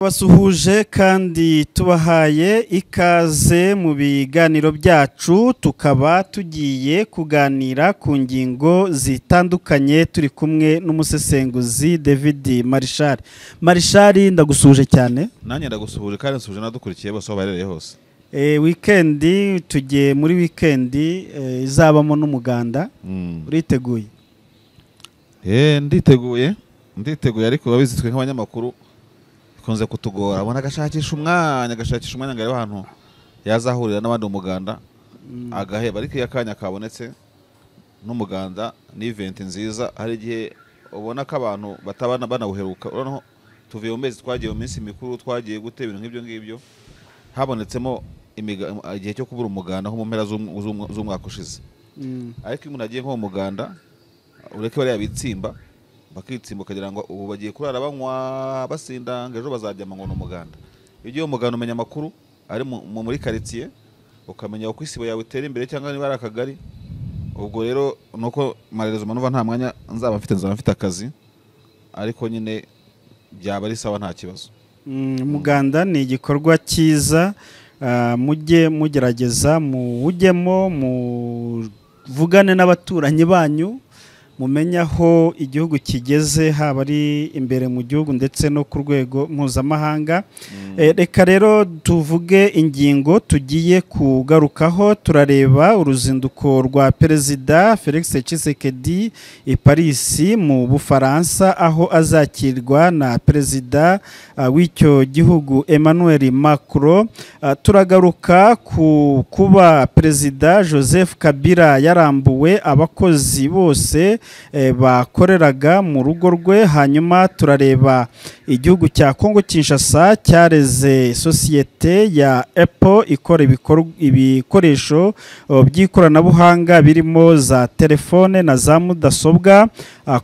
Basuhuje kandi tubahaye ikaze mu biganiro byacu, tukaba tugiye kuganira ku ngingo zitandukanye turi kumwe n'umusesenguzi David Marshal. Marshal, ndagusuhuje cyane. Nanjye ndagusuhuje kandi nsuhuje n'adukurikiye bose aho baherereye hose. Weekend tugiye muri weekend izabamo n'umuganda. Uriteguye? Nditeguye ariko babizi twe nk'abanyamakuru kunze kutugora, abona agashakisha umwanya ngo arebe ahantu yazahurira n'abandi umuganda agaheba, ariko iyo akanya kabonetse n'umuganda ni event nziza. Hari igihe ubona ko abantu batabana banawuheruka, urabona tuvuye mu mezi, twagiye mu minsi mikuru, twagiye gute ibintu nk'ibyo ngibyo, habonetsemo igihe cyo kubura umuganda nko mu mpera z'umwaka ushize. Ariko iyo umuntu agiye nko mu muganda, ureke bariya bitsimba bakitsimba ukagira ngo ubu bagiye kurara banywa basinda ngo ejo bazaryama ngo ni umuganda. Iyo ugiye umuganda umenya amakuru ari muri quartier, ukamenya uko isibo yawe itera imbere cyangwa niba ari akagari. Ubwo rero nuko marerezo manuva nta mwanya nzaba mfite akazi, ariko nyine byaba ari sawa nta kibazo. Umuganda ni igikorwa cyiza, mujye mugerageza muwujyemo, muvugane n'abaturanyi banyu, mumenye aho igihugu kigeze, haba ari imbere mu gihugu ndetse no ku rwego mpuzamahanga. Reka rero tuvuge ingingo tugiye kugarukaho. Turareba uruzinduko rwa Perezida Felix Tshisekedi i Paris mu Bufaransa, aho azakirwa na Perezida w'icyo gihugu Emmanuel Macron. Turagaruka ku kuba Perezida Joseph Kabila yarambuwe abakozi bose bakoreraga mu rugo rwe. Hanyuma turareba igihugu cya Kongo Kinshasa cyareze sosiyete ya Apple ikora ibikoresho by'ikoranabuhanga birimo za telefone na za mudasobwa.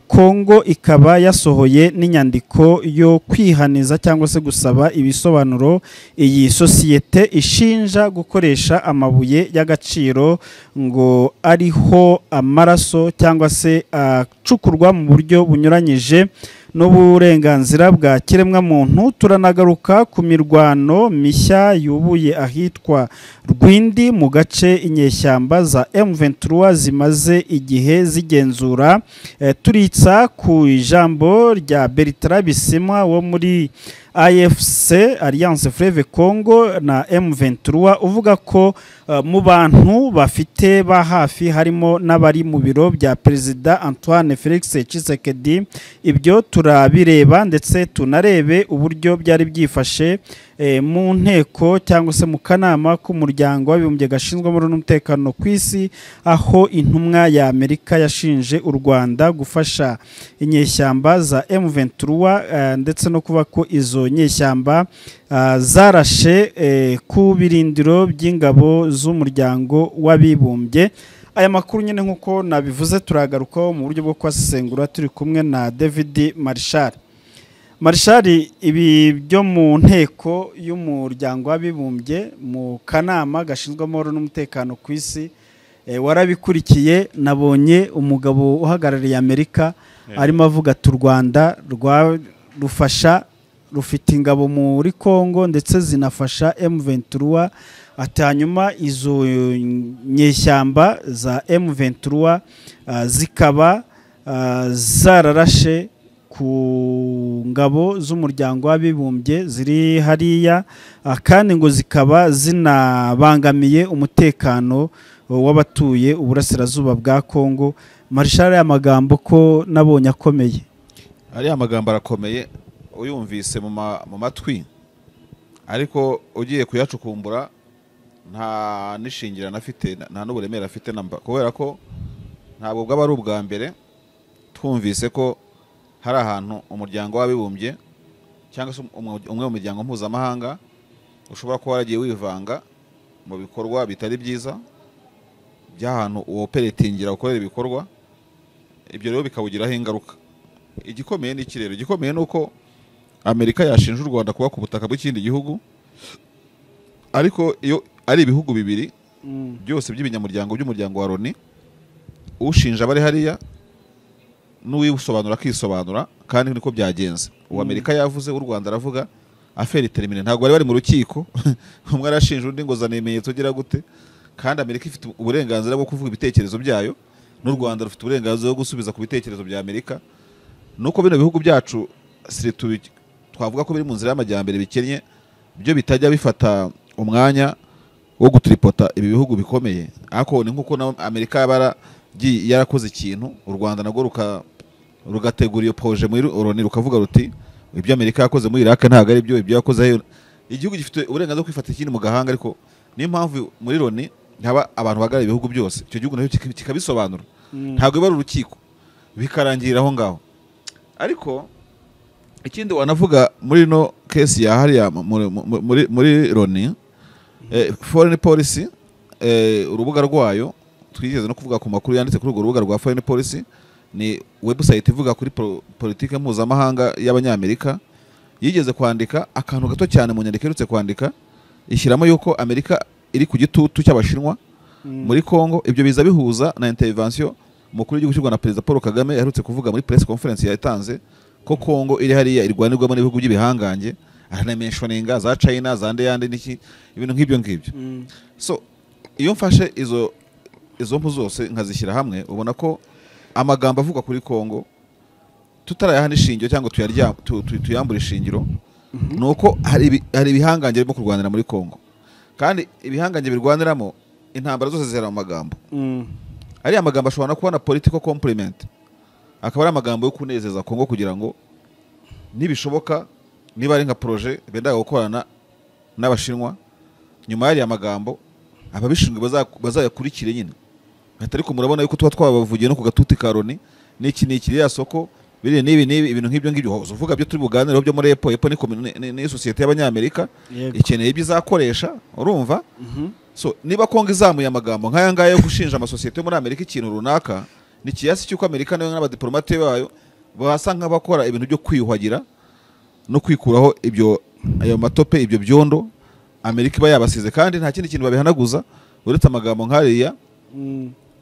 Kongo ikaba yasohoye n'inyandiko yo kwihaniza cyangwa se gusaba ibisobanuro iyi sosiyete ishinja gukoresha amabuye y'agaciro ngo ariho amaraso cyangwa se acukurwa mu buryo bunyuranyije n'uburenganzira bwa kiremwamuntu. Turanagaruka ku mirwano mishya yubuye ahitwa Rwindi mu gace inyeshyamba za M23 zimaze igihe zigenzura. Turitsa ku ijambo rya Bertrand Bisimwa wo muri AFC Alliance Fleuve Congo na M23, uvuga ko mu bantu bafite ba hafi harimo n'abari mu biro bya Perezida Antoine Felix Tshisekedi. Ibyo turabireba ndetse tunarebe uburyo byari byifashe mu nteko cyangwa se mu kanama k'umuryango w'abibumbye gashinzwe amahoro n'umutekano ku isi, aho intumwa ya Amerika yashinje u Rwanda gufasha inyeshyamba za M23 ndetse no kuba ko izo nyeshyamba zarashe ku birindiro by'ingabo z'umuryango w'abibumbye. Aya makuru nyine nkuko nabivuze turagarukaho mu buryo bwo kwasesengura turi kumwe na David Marshal. Marshal, ibi byo mu nteko y'umuryango w'abibumbye mu kanama gashinzwe amahoro n'umutekano ku isi warabikurikiye. Nabonye umugabo uhagarariye Amerika arimo avuga ati u Rwanda rufasha, rufite ingabo muri Kongo ndetse zinafasha M23, ati hanyuma izo nyeshyamba za M23 zikaba zararashe ku ngabo z'umuryango w'abibumbye ziri hariya, kandi ngo zikaba zinabangamiye umutekano w'abatuye uburasirazuba bwa Kongo. Marshal, aya magambo ko nabonye akomeye. Ariya magambo arakomeye uyumvise mu matwi, ariko ugiye kuyacukumbura nta nishingirana afite, nta n'uburemere afite namba, kubera ko ntabwo bwaba ari ubwa mbere twumvise ko hari ahantu umuryango w'abibumbye cyangwa se umwe mu miryango mpuzamahanga ushobora kuba waragiye wivanga mu bikorwa bitari byiza by'ahantu woperetingira ukorera ibikorwa, ibyo rero bikawugiraho ingaruka. Igikomeye ni iki rero? Igikomeye ni uko Amerika yashinja u Rwanda kuba ku butaka bw'ikindi gihugu, ariko iyo ari ibihugu bibiri byose by'ibinyamuryango by'umuryango wa Loni, ushinja abari hariya n'uwisobanura akisobanura, kandi niko byagenze. Uwo Amerika yavuze, u Rwanda aravuga, Affaire terminée, ntabwo bari mu rukiko. Umwe arashinja undi ngo zana ibimenyetso ugira gute, kandi Amerika ifite uburenganzira bwo kuvuga ibitekerezo byayo, n'u Rwanda rufite uburenganzira bwo gusubiza ku bitekerezo bya Amerika. Nuko bino bihugu byacu twavuga ko biri mu nzira y'amajyambere bikennye, byo bitajya bifata umwanya wo gutripota ibi bihugu bikomeye. Ariko ni nkuko na Amerika yaba yarakoze ikintu, u Rwanda nagwo rugategura iyo projet muri Loni, rukavuga ruti ibyo Amerika yakoze muri Iraq ntabwo ari byo, ibyo yakoze. Igihugu gifite uburenganzira bwo kwifata ikindi mu gahanga, ariko niyo mpamvu muri Loni haba abantu bahagarariye ibihugu byose, icyo gihugu nacyo kikabisobanura, ntabwo biba ari urukiko, bikarangirira aho ngaho. Ariko ikindi wanavuga muri no case ya hariya muri Loni, foreign policy, urubuga rwayo twigeze no kuvuga ku makuru yanditse kuri urwo rubuga rwa foreign policy, ni website ivuga kuri politike mpuzamahanga y'Abanyamerika. Yigeze kwandika akantu gato cyane mu nyandiko iherutse kwandika, ishyiramo yuko Amerika iri ku gitutu cy'Abashinwa muri Congo. Ibyo biza bihuza na intervention umukuru w'igihugu cy'u Rwanda Perezida Paul Kagame yaherutse kuvuga muri press conference yatanze, ko Congo iri hariya irwanirwamo n'ibihugu by'ibihangange, aranamentioninga za China, za ndeyande n'iki, ibintu nk'ibyo ngibyo. So iyo mfashe izo mpu zose nkazishyira hamwe, ubona ko amagambo avugwa kuri Congo tutarayaha n'ishingiro cyangwa tuyambura ishingiro, nuko hari ibihangange birimo kurwanira muri Congo, kandi ibihangange birwaniramo intambara zose zihera mu magambo. Ari amagambo ashobora no kubona political compliment, akaba ari amagambo yo kunezeza Congo kugira ngo nibishoboka, niba ari nka projet bendaga gukorana n'Abashinwa, nyuma y'ariya magambo ababishinzwe bazayakurikire nyine. Ariko murabona yuko tuba twabavugiye no ku gatuti ka Loni n'iki n'iki, ririya soko biri n'ibi n'ibi, ibintu nk'ibyo ngibyo uvuga byo turi buganireho byo muri EPO. EPO ni sosiyete y'Abanyamerika ikeneye ibyo izakoresha, urumva. So niba Kongo izamuye amagambo nk'aya ngaya yo gushinja amasosiyete yo muri Amerika ikintu runaka, ni kiyasi cy'uko Amerika nayo n'abadiplomate bayo basa nk'abakora ibintu byo kwiyuhagira no kwikuraho ibyo ayo matope, ibyo byondo Amerika iba yabasize, kandi nta kindi kintu babihanaguza uretse amagambo nk'ariya,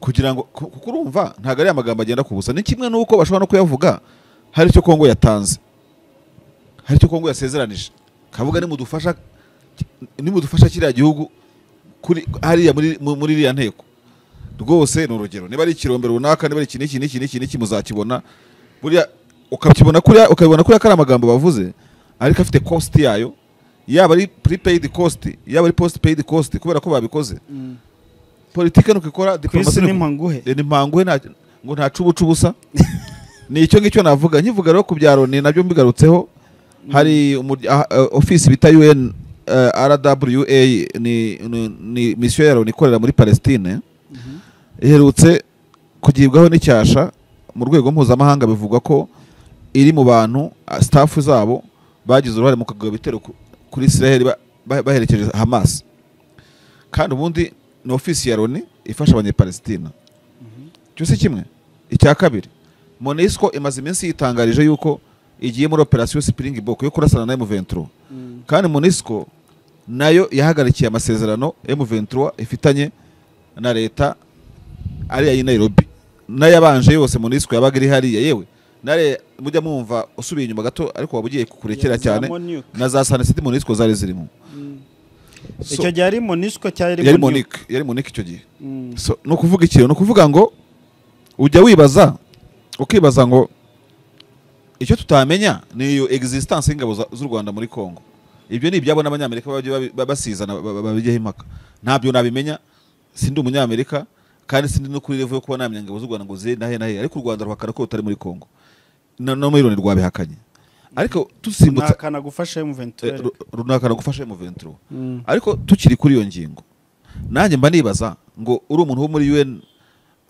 kugira ngo kuko urumva ntabwo ari amagambo agenda kubusa. Ni kimwe nuko bashobora no kuyavuga hari icyo Kongo yatanze, hari icyo Kongo yasezeranije, kavuga nimudufasha kiriya gihugu kuri hariya muri iriya nteko rwose, ni urugero niba ari ikirombe runaka, niba ari iki n'iki n'iki n'iki n'iki, muzakibona. Buriya ukabibona kuriya, ukabibona kuriya kari amagambo bavuze, ariko afite cost yayo, yaba ari prepaid cost, yaba ari postpaid cost, kubera ko babikoze. Politike nuko ikora, diplomasi ni mpanguhe, ni mpanguhe, ngo nta cubucubusa. Ni icyo ngicyo navuga. Nkivuga rero ku bya Loni nabyo mbigarutseho, hari office bita UN RWA, ni mission ya Loni ikorera muri Palestine, iherutse kugibwaho n'icyasha mu rwego mpuzamahanga, bivugwa ko iri mu bantu staff zabo bagize uruhare mu kugaba ibitero kuri Israel baherekeje Hamas. Kandi ubundi ni office ya Loni ifasha abanyepalestina. Cyo si kimwe. Icya kabiri, MONUSCO imaze iminsi yitangarije yuko igiye muri operation Springbok yo kurasana na M23. Kandi MONUSCO nayo yahagarikiye amasezerano M23 ifitanye na leta ariya y'i Nairobi, n'ayabanje yose MONUSCO yabaga iri hariya. Yewe nare mujya mwumva usubiye inyuma gato, ariko wabugiye kukurekera cyane, na za Sanasiti MONUSCO zari zirimo. Icyo gihe ari MONUSCO cyari yari MONUC, yari MONUC icyo gihe. So no kuvuga ikintu, no kuvuga ngo ujya wibaza ukibaza ngo icyo tutamenya ni iyo existence y'ingabo z'u Rwanda muri Congo. Ibyo ni ibyabo n'Abanyamerika basizana babijyeho impaka. Ntabyo nabimenya, sindi umunyamerika kandi sindi no kuri level yo kuba namenya ingabo z'u Rwanda ngo ziri nahe nahe, ariko u Rwanda ruhakana ko rutari muri Congo. No muri Loni rwabihakanye. Ariko tusimbutsa runakana gufasha M23, runakana gufasha M23. Ariko tukiri kuri iyo ngingo, nanjye mba nibaza ngo uri umuntu wo muri UN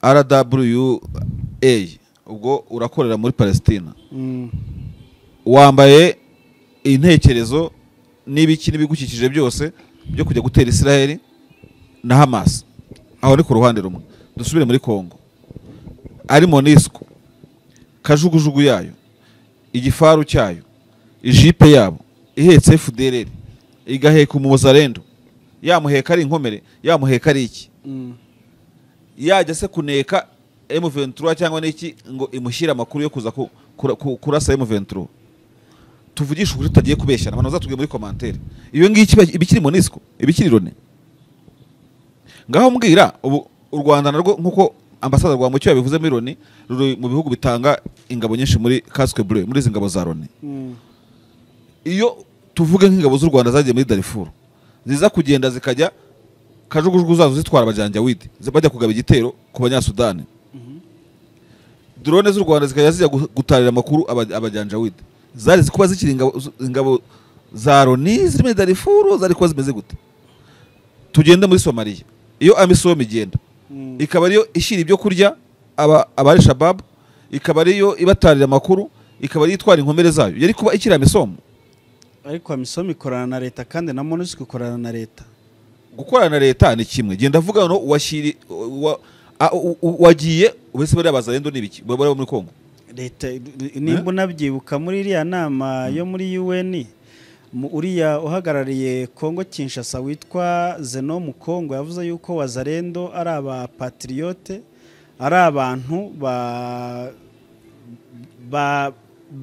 RWA, ubwo urakorera muri Palestina, wambaye intekerezo n'ibiki n'ibigukikije byose byo kujya gutera Israel na Hamas. Aho ni ku ruhande rumwe. Dusubire muri Congo, ari MONUSCO, kajugujugu yayo, igifaru cyayo, ijipe yabo ihetse FDLR, igaheka umuzarendo, yamuheka ari inkomere, yamuheka ari iki, yajya se kuneka M23 cyangwa n'iki ngo imushyire amakuru yo kuza kurasa M23. Tuvugisha ukuri tutagiye kubeshyana, abantu bazatubwira muri commentaire. Iyo ngiyo ibikiri MONUSCO, ibikiri Loni. Ngaho mbwira ubu u Rwanda narwo nkuko ambassador Rwamucyo yabivuze muri Loni, ruri mu bihugu bitanga ingabo nyinshi muri casque bleu, muri izi ngabo za Loni. Iyo tuvuge nk'ingabo z'u Rwanda zagiye muri Darfur, ziza kugenda zikajya kajugujugu zazo zitwara abajanjawidi, bajya kugaba igitero ku banyasudani. Drone z'u Rwanda zikajya zijya gutarira amakuru abajanjawidi. Zari kuba zikiri ingabo za Loni ziri muri Darfur, zari kuba zimeze gute? Tugende muri Somalia. Iyo AMISOM igenda ikaba ariyo ishyira ibyo kurya aba Shabab, ikaba ariyo ibatarira amakuru, ikaba ariyo itwara inkomere zayo, yari kuba ikiri AMISOM. Ariko AMISOM ikorana na leta kandi na MONUSCO ikorana na leta. Gukorana na leta ni kimwe. Genda vuga no washyiri wagiye ubese bari abazalendo nibiki bari muri Kongo. Leta nimba unabyibuka muri iriya nama yo muri UN, uriya uhagarariye Kongo Kinshasa witwa Zeno Mukongo yavuze yuko wazalendo ari aba patriote, ari abantu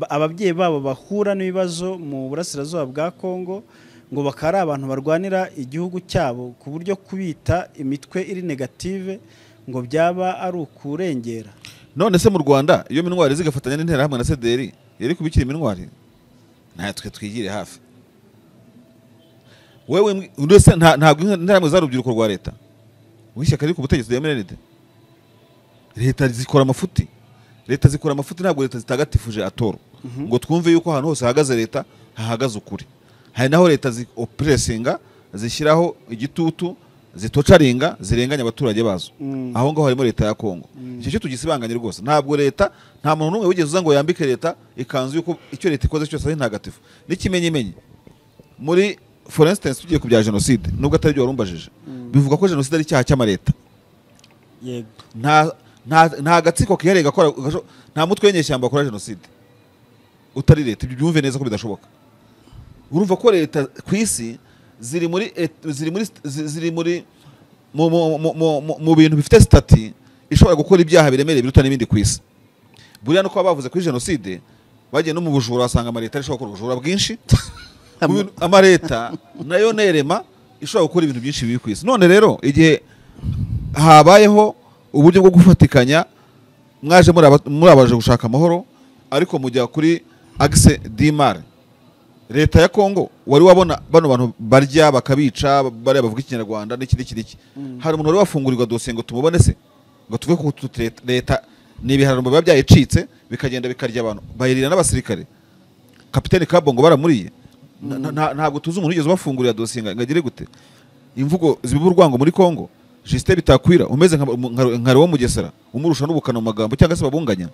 ababyeyi babo bahura n'ibibazo mu burasirazuba bwa Kongo, ngo bakaba ari abantu barwanira igihugu cyabo, ku buryo kubita imitwe iri negative ngo byaba ari ukurengera. None se mu Rwanda iyo mintwari zigafatanya n'intera hamwe na CDR yari kubikira imintwari, natwe twigire hafi. Wewe ndetse ntabwo intera za rubyiruko rwa leta wishyaka ari ku butegetsi ya MND. Leta zikora amafuti, leta zikora amafuti, ntabwo leta zitagatifuje atoro ngo twumve yuko ahantu hose hahagaze leta hahagaze ukuri. Hari naho leta ziopressinga, zishyiraho igitutu, zitocaringa, zirenganya abaturage bazo. Aho ngaho harimo leta ya Kongo. Icyo cyo tugisibanganye rwose. Ntabwo leta, nta muntu n'umwe wigeze uza ngo yambike leta ikanzu yuko icyo leta ikoze cyose ari ntagatifu. N'ikimenyimenyi muri for instance tugiye ku bya genocide, nubwo atari byo warumbajije, bivuga ko genocide ari icyaha cy'amareta. Yego. Nta gatsiko kihariye gakora, nta mutwe w'inyeshyamba akora genocide utari leta. Ibyo byumve neza ko bidashoboka. Urumva ko leta ku isi ziri muri mu bintu bifite stati ishobora gukora ibyaha biremereye biruta n'ibindi ku isi. Buriya no kuba bavuze kuri genocide bagiye no mu bujura, basanga amareta ashobora gukora ubujura bwinshi. Amareta nayo nerema ishobora gukora ibintu byinshi bibi ku isi. None rero igihe habayeho uburyo bwo gufatikanya, mwaje murabaje gushaka amahoro, ariko mujya kuri axe d'Imar. Leta ya Kongo wari wabona bano bantu barya bakabica, bari bavuga ikinyarwanda n'iki n'iki n'iki. Hari umuntu wari wafungurirwa dosiye ngo tumubone se, ngo tuve ku leta ni ibiharano biba byayicitse bikagenda bikarya abantu, bayirira n'abasirikare. Kapiteni Kabongo baramuriye. Ntabwo tuzi umuntu wigeze bafungurira dosiye ngo agire gute. Imvugo zibiba urwango muri Kongo, Justin Bitakwira umeze nka Leon Mugesera, umurusha n'ubukana mu magambo cyangwa se babunganya.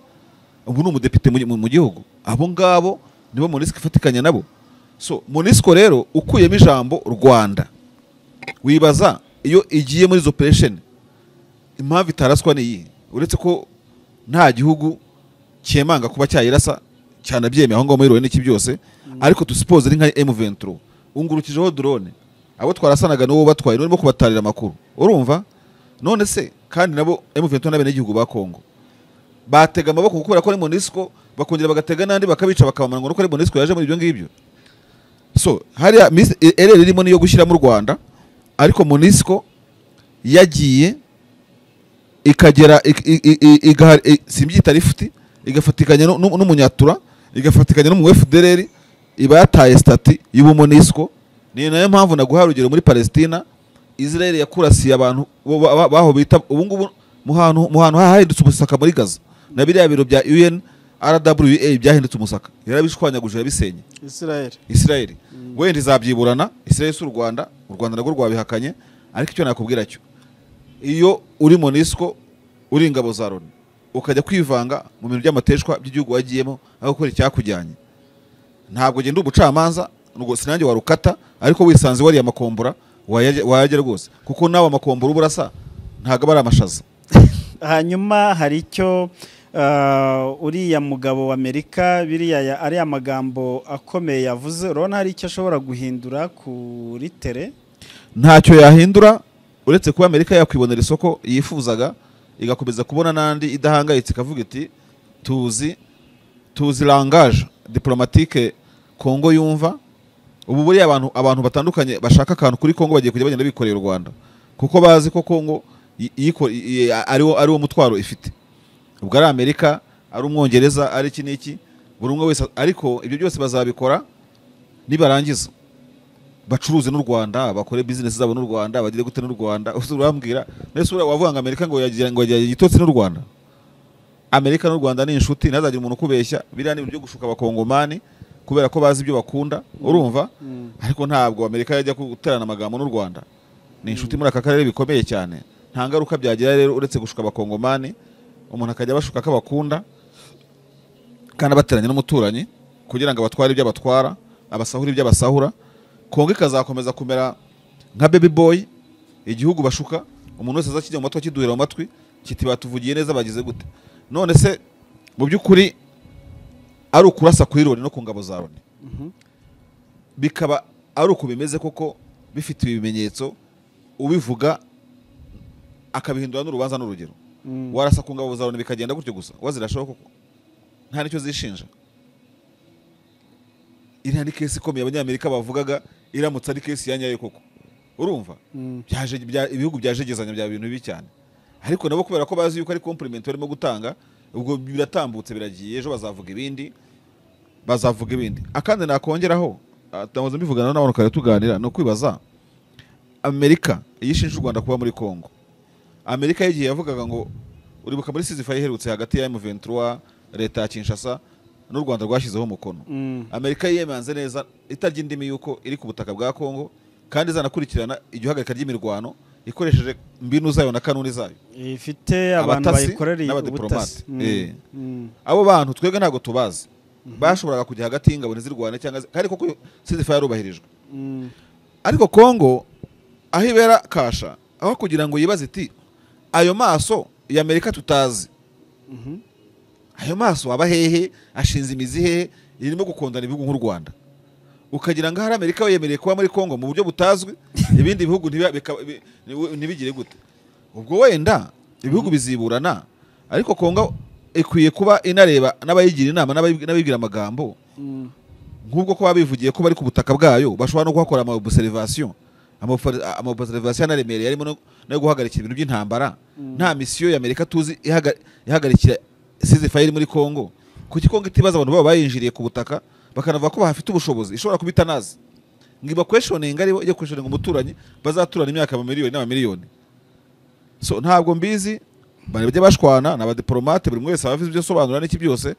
Ubu ni umudepite mu gihugu. Abo ngabo nibo MONUSCO ifatikanya nabo. So MONUSCO rero ukuyemo ijambo Rwanda, wibaza iyo igiye muri izo operation impamvu itaraswa ni iyi? Uretse ko nta gihugu cyemanga kuba cyayirasa cyanabyemeye aho ngaho muri Loni n'iki byose, ariko tusuppose ari nka M23 ungurukijeho drone, abo twarasanaga n'uwo batwaye n'urimo kubatarira amakuru. Urumva? None se kandi nabo M23 n'abenegihugu ba Kongo batega amaboko kubera ko ari MONUSCO, bakongera bagatega n'andi bakabica bakabamara ngo nuko ari MONUSCO yaje muri ibyo ngibyo. So hariya error irimo niyo gushyira mu Rwanda, ariko MONUSCO yagiye ikagera simbyita lifuti, igafatikanya n'umunyatura, igafatikanya n'umu FDLR, iba yataye stati y'ubu MONUSCO. Ni nayo mpamvu naguha urugero muri Palestina, Israel yakurasiye abantu baho bita ubu ngubu mu hantu hahindutse umusaka muri Gaza, na biriya biro bya UN RWA byahindutse umusaka, yarabishwanyaguje yabisenye. Israel wenda izabyiburana, Israel si u Rwanda, u Rwanda narwo rwabihakanye. Ariko icyo nakubwira cyo, iyo uri MONUSCO uri ingabo za Loni ukajya kwivanga mu bintu by'amateshwa by'igihugu wagiyemo aho gukora icyakujyanye, ntabwo genda ubucamanza ngo sinange warukata, ariko wisanze wariya makombora wayajya rwose, kuko nawe amakombora uburasa ntabwo ari amashaza. Hanyuma hari icyo uriya mugabo wa Amerika biriya ari amagambo akomeye yavuze, urabona hari icyo ashobora guhindura kuri tere? Ntacyo yahindura uretse kuba Amerika yakwibonera isoko yifuzaga, igakomeza kubona nandi idahangayitse, ikavuga iti tuzi langage diplomatique Kongo yumva. Ubu buriya abantu batandukanye bashaka akantu kuri Kongo bagiye kujya bagenda bikorera u Rwanda, kuko bazi ko Kongo ariwo mutwaro ifite. Ubwo ari Amerika, ari Umwongereza, ari iki n'iki, buri umwe wese. Ariko ibyo byose bazabikora nibarangiza bacuruze n'u Rwanda, bakore business zabo n'u Rwanda, bagire gute n'u Rwanda. Urambwira nese wavuga ngo Amerika ngo yagira ngo igitotsi n'u Rwanda. Amerika n'u Rwanda ni inshuti, ntazagira umuntu ukubeshya. Biriya ni ibintu byo gushuka abakongomani kubera ko bazi ibyo bakunda, urumva? Ariko ntabwo Amerika yajya guterana amagambo n'u Rwanda. Ni inshuti muri aka karere bikomeye cyane. Nta ngaruka byagira rero uretse gushuka abakongomani, umuntu akajya bashuka ko abakunda kandi abateranye n'umuturanyi kugira ngo abatware ibyo abatwara, abasahura ibyo abasahura. Kongo ikazakomeza kumera nka baby boy, igihugu bashuka, umuntu wese azakijya mu matwi akiduhira mu matwi kiti batuvugiye neza bagize gute. None se mu by'ukuri ari ukurasa kuri Loni no ku ngabo za Loni, bikaba ari uko bimeze koko, bifite ibimenyetso, ubivuga akabihindura n'urubanza n'urugero. Warasa ku ngabo za Loni bikagenda gutyo gusa, wazirashaho koko nta nicyo zishinja. Iriya ni kesi ikomeye abanyamerika bavugaga, iramutse ari kesi ya nyayo koko, urumva? Ibihugu byajegezanya bya bintu bibi cyane. Ariko nabo kubera ko bazi yuko ari compliment barimo gutanga, ubwo biratambutse biragiye, ejo bazavuga ibindi, bazavuga ibindi. Akandi nakongeraho, ndamuze mbivugana n'abantu kare tuganira, no kwibaza Amerika yishinje u Rwanda kuba muri Kongo. Amerika yagiye yavugaga ngo uribuka muri ceasefire iherutse hagati ya M23, leta ya Kinshasa n'u Rwanda rwashyizeho umukono. Amerika yiyemanze neza itarya indimi yuko iri ku butaka bwa Kongo, kandi izanakurikirana igihagarika ry'imirwano ikoresheje mbinu zayo na kanuni zayo, ifite abantu bayikorera n'abadiplomate. Abo bantu twebwe ntabwo tubazi, bashoboraga kujya hagati y'ingabo z'u cyangwa kandi koko ceasefire yarubahirijwe. Ariko Kongo aho ibera kasha, aho kugira ngo yibaze iti ayo maso ya Amerika tutazi, ayo maso aba hehe, ashinze imizi hehe, irimo gukondana ibihugu nk'u Rwanda. Ukagira ngo hari Amerika yemereye kuba muri Kongo mu buryo butazwi, ibindi bihugu ntibigire gute. Ubwo wenda ibihugu biziburana, ariko Kongo ikwiye kuba inareba n'abayigira inama n'abibwira amagambo, nk'ubwo ko babivugiye ko bari ku butaka bwayo, bashobora no kuhakora ama observation, ama observation anaremereye arimo no guhagarikira ibintu by'intambara. Nta misiyo ya Amerika tuzi ihagarikira ceasefire muri Kongo. Kuki Kongo itibaza abantu baba bayinjiriye ku butaka bakanavuga ko bahafite ubushobozi, ishobora kubitanazi ngo iba questioning, aribo ijye questioning umuturanyi bazaturana imyaka amamiliyoni n'amamiliyoni. So ntabwo mbizi, bari bashwana n'abadiplomate, buri wese abavize ibyo sobanura n'iki byose.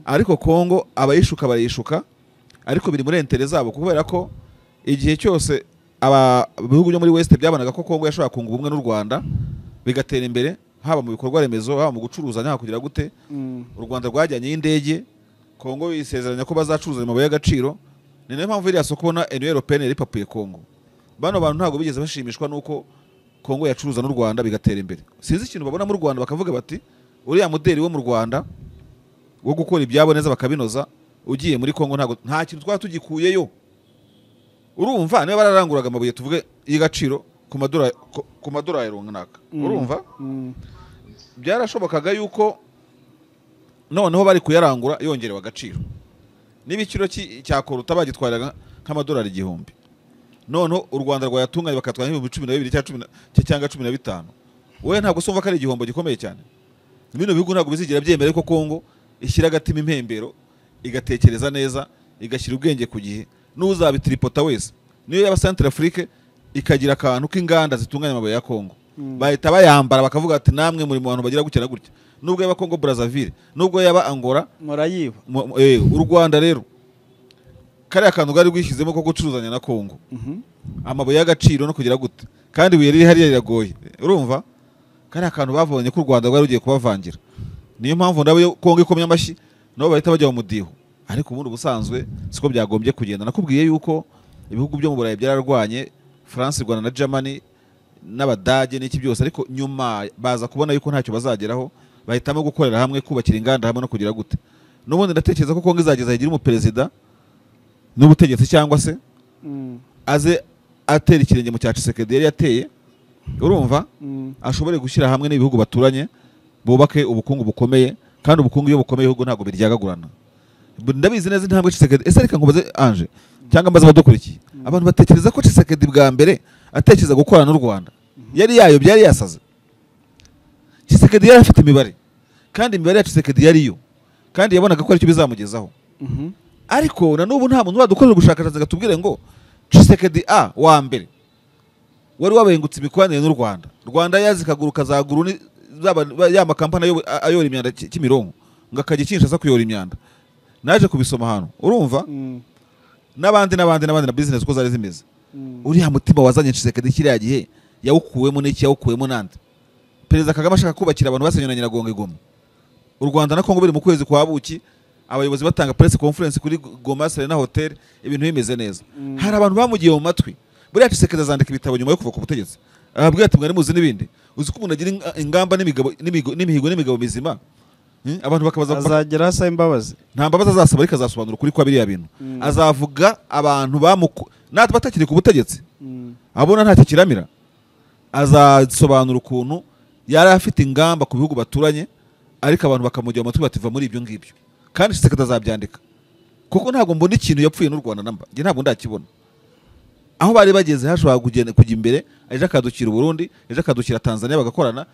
Ariko Kongo abayishuka barayishuka, ariko biri muri intere zabo, kubera ko igihe cyose aba bihugu byo muri West byabanaga ko Kongo yashobora kunga ubumwe n'u Rwanda bigatera imbere, haba mu bikorwa remezo, haba mu gucuruza, nta kugira gute. U Rwanda rwajyanye y'indege, Kongo isezeranya ko bazacuruza amabuye y'agaciro. Ni nayo mpamvu iriya soko ubona Union Européenne yaripapuye Kongo. Bano bantu ntabwo bigeze bashimishwa nuko Kongo yacuruza n'u Rwanda bigatera imbere. Sinzi ikintu babona mu Rwanda bakavuga bati uriya modeli wo mu Rwanda wo gukora ibyabo neza bakabinoza, ugiye muri Kongo ntabwo nta kintu twaba tugikuyeyo. Urumva niba bararanguraga amabuye tuvuge y'agaciro ku madorari runaka, urumva byarashobokaga yuko noneho bari kuyarangura yongerewe agaciro. Niba ikiro cya koruta bagitwaraga nk'amadolari 1000, noneho u Rwanda rwayatunganye bakatwara 12,000 cyangwa 15,000, wowe ntabwo usumva ko ari igihombo gikomeye cyane. Bino bihugu ntabwo bizigira byemera ko Kongo ishyira agatima impembero, igatekereza neza, igashyira ubwenge ku gihe. N'uzabitripota wese, niyo yaba Centrafrique ikagira akantu k'inganda zitunganya amabuye ya Kongo, bahita bayambara bakavuga ati namwe muri mu bantu bagira gutya na gutya. Nubwo yaba Kongo Brazzaville, nubwo yaba Angola, murayiba. U Rwanda rero kariya kantu gari rwishyizemo ko gucuruzanya na Kongo amabuye y'agaciro no kugira gute, kandi ibuye riri hariya riragoye, urumva kariya kantu bavonye ko u Rwanda rwari rugiye kubavangira. Niyo mpamvu nabo Kongo ikomye amashyi, nabo bahita bajya mu mudiho. Ariko ubundi ubusanzwe siko byagombye kugenda. Nakubwiye yuko ibihugu byo mu Burayi byararwanye, France, Rwanda na Germany n'Abadage n'iki byose, ariko nyuma baza kubona yuko ntacyo bazageraho, bahitamo gukorera hamwe, kubakira inganda hamwe no kugira gute. N'ubundi ndatekereza ko Kongo izageza igira umuperezida n'ubutegetsi cyangwa se aze atera ikirenge mu cya Tshisekedi yari yateye, urumva ashobore gushyira hamwe n'ibihugu baturanye, bubake ubukungu bukomeye. Kandi ubukungu iyo bukomeye ibihugu ntabwo biryagagurana. Ndabizi neza intambwe Tshisekedi. Ese reka nkubaze Ange cyangwa mbaze abadukurikiye, abantu batekereza ko Tshisekedi bwa mbere atekereza gukorana n'u Rwanda yari yayo byari yasaze. Tshisekedi yari afite imibare, kandi imibare ya Tshisekedi yariyo, kandi yabonaga ko aricyo bizamugezaho. Ariko na n'ubu nta muntu wadukorera ubushakashatsi ngo atubwire ngo Tshisekedi a wa mbere wari wabengutse imikoranire n'u Rwanda, Rwanda yazikaguruka zaguru ya makampani ayora imyanda Kimironko ngo akajya Kinshasa kuyora imyanda. Naje kubisoma hano, urumva n'abandi n'abandi n'abandi na business uko zari zimeze. Uriya mutima wazanye Tshisekedi kiriya gihe yawukuwemo n'iki, yawukuwemo nande? Perezida Kagame ashaka kubakira abantu basenywe na Nyiragongo Goma. U Rwanda na Kongo biri mu kwezi kwa buki, abayobozi batanga press conference kuri Goma Serena Hotel, ibintu bimeze neza. Hari abantu bamugiye mu matwi. Buriya Tshisekedi azandika ibitabo nyuma yo kuva ku butegetsi, ababwira ati mwari muzi n'ibindi. Uzi ko umuntu agira ingamba n'imigabo n'imihigo n'imigabo mizima, abantu bakabaza azagera asaba imbabazi. Nta mbabazi azasaba, ariko azasobanura ukuri kwa biriya bintu. Azavuga abantu natwe batakiri ku butegetsi, abona ntacyo kiramira, azasobanura ukuntu yari afite ingamba ku bihugu baturanye, ariko abantu bakamujya mu matwi bativa muri ibyo ngibyo. Kandi Tshisekedi azabyandika, kuko ntabwo mbona ikintu yapfuye n'u Rwanda namba, njye ntabwo ndakibona. Aho bari bageze hashobora kugenda kujya imbere, ejo akadukira Burundi, ejo akadukira Tanzania bagakorana.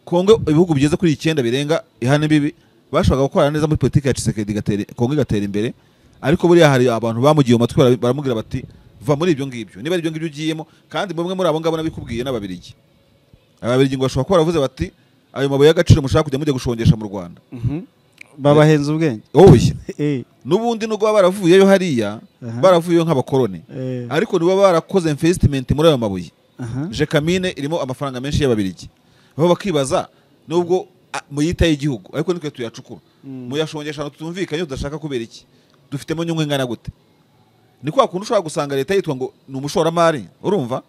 Kongo ibihugu bigeze kuri 9 birenga ihana bibi bashoboraga gukorana neza muri politiki ya Tshisekedi, igatera Kongo igatera imbere. Ariko buriya hari abantu bamugiye mu matwi baramubwira bati va muri ibyo ngibyo, niba ari ibyo ngibyo ugiyemo. Kandi bamwe muri abo ngabo nabikubwiye n'Ababirigi. Ababirigi ngo bashobora kuba baravuze bati ayo mabuye y'agaciro mushaka kujya mujya gushongesha mu Rwanda, babahenze ubwenge. Oya, n'ubundi nubwo baba baravuyeyo hariya, baravuyeyo nk'abakoroni, ariko nibo barakoze investment muri ayo mabuye. Jekamine irimo amafaranga menshi y'Ababirigi, aho bakibaza nubwo muyita y'igihugu ariko nitwe tuyacukura, muyashongesha tutumvikanye tudashaka kubera iki, dufitemo nyungu ingana gute? Ni kwa kuntu ushobora gusanga leta yitwa ngo ni umushoramari, urumva,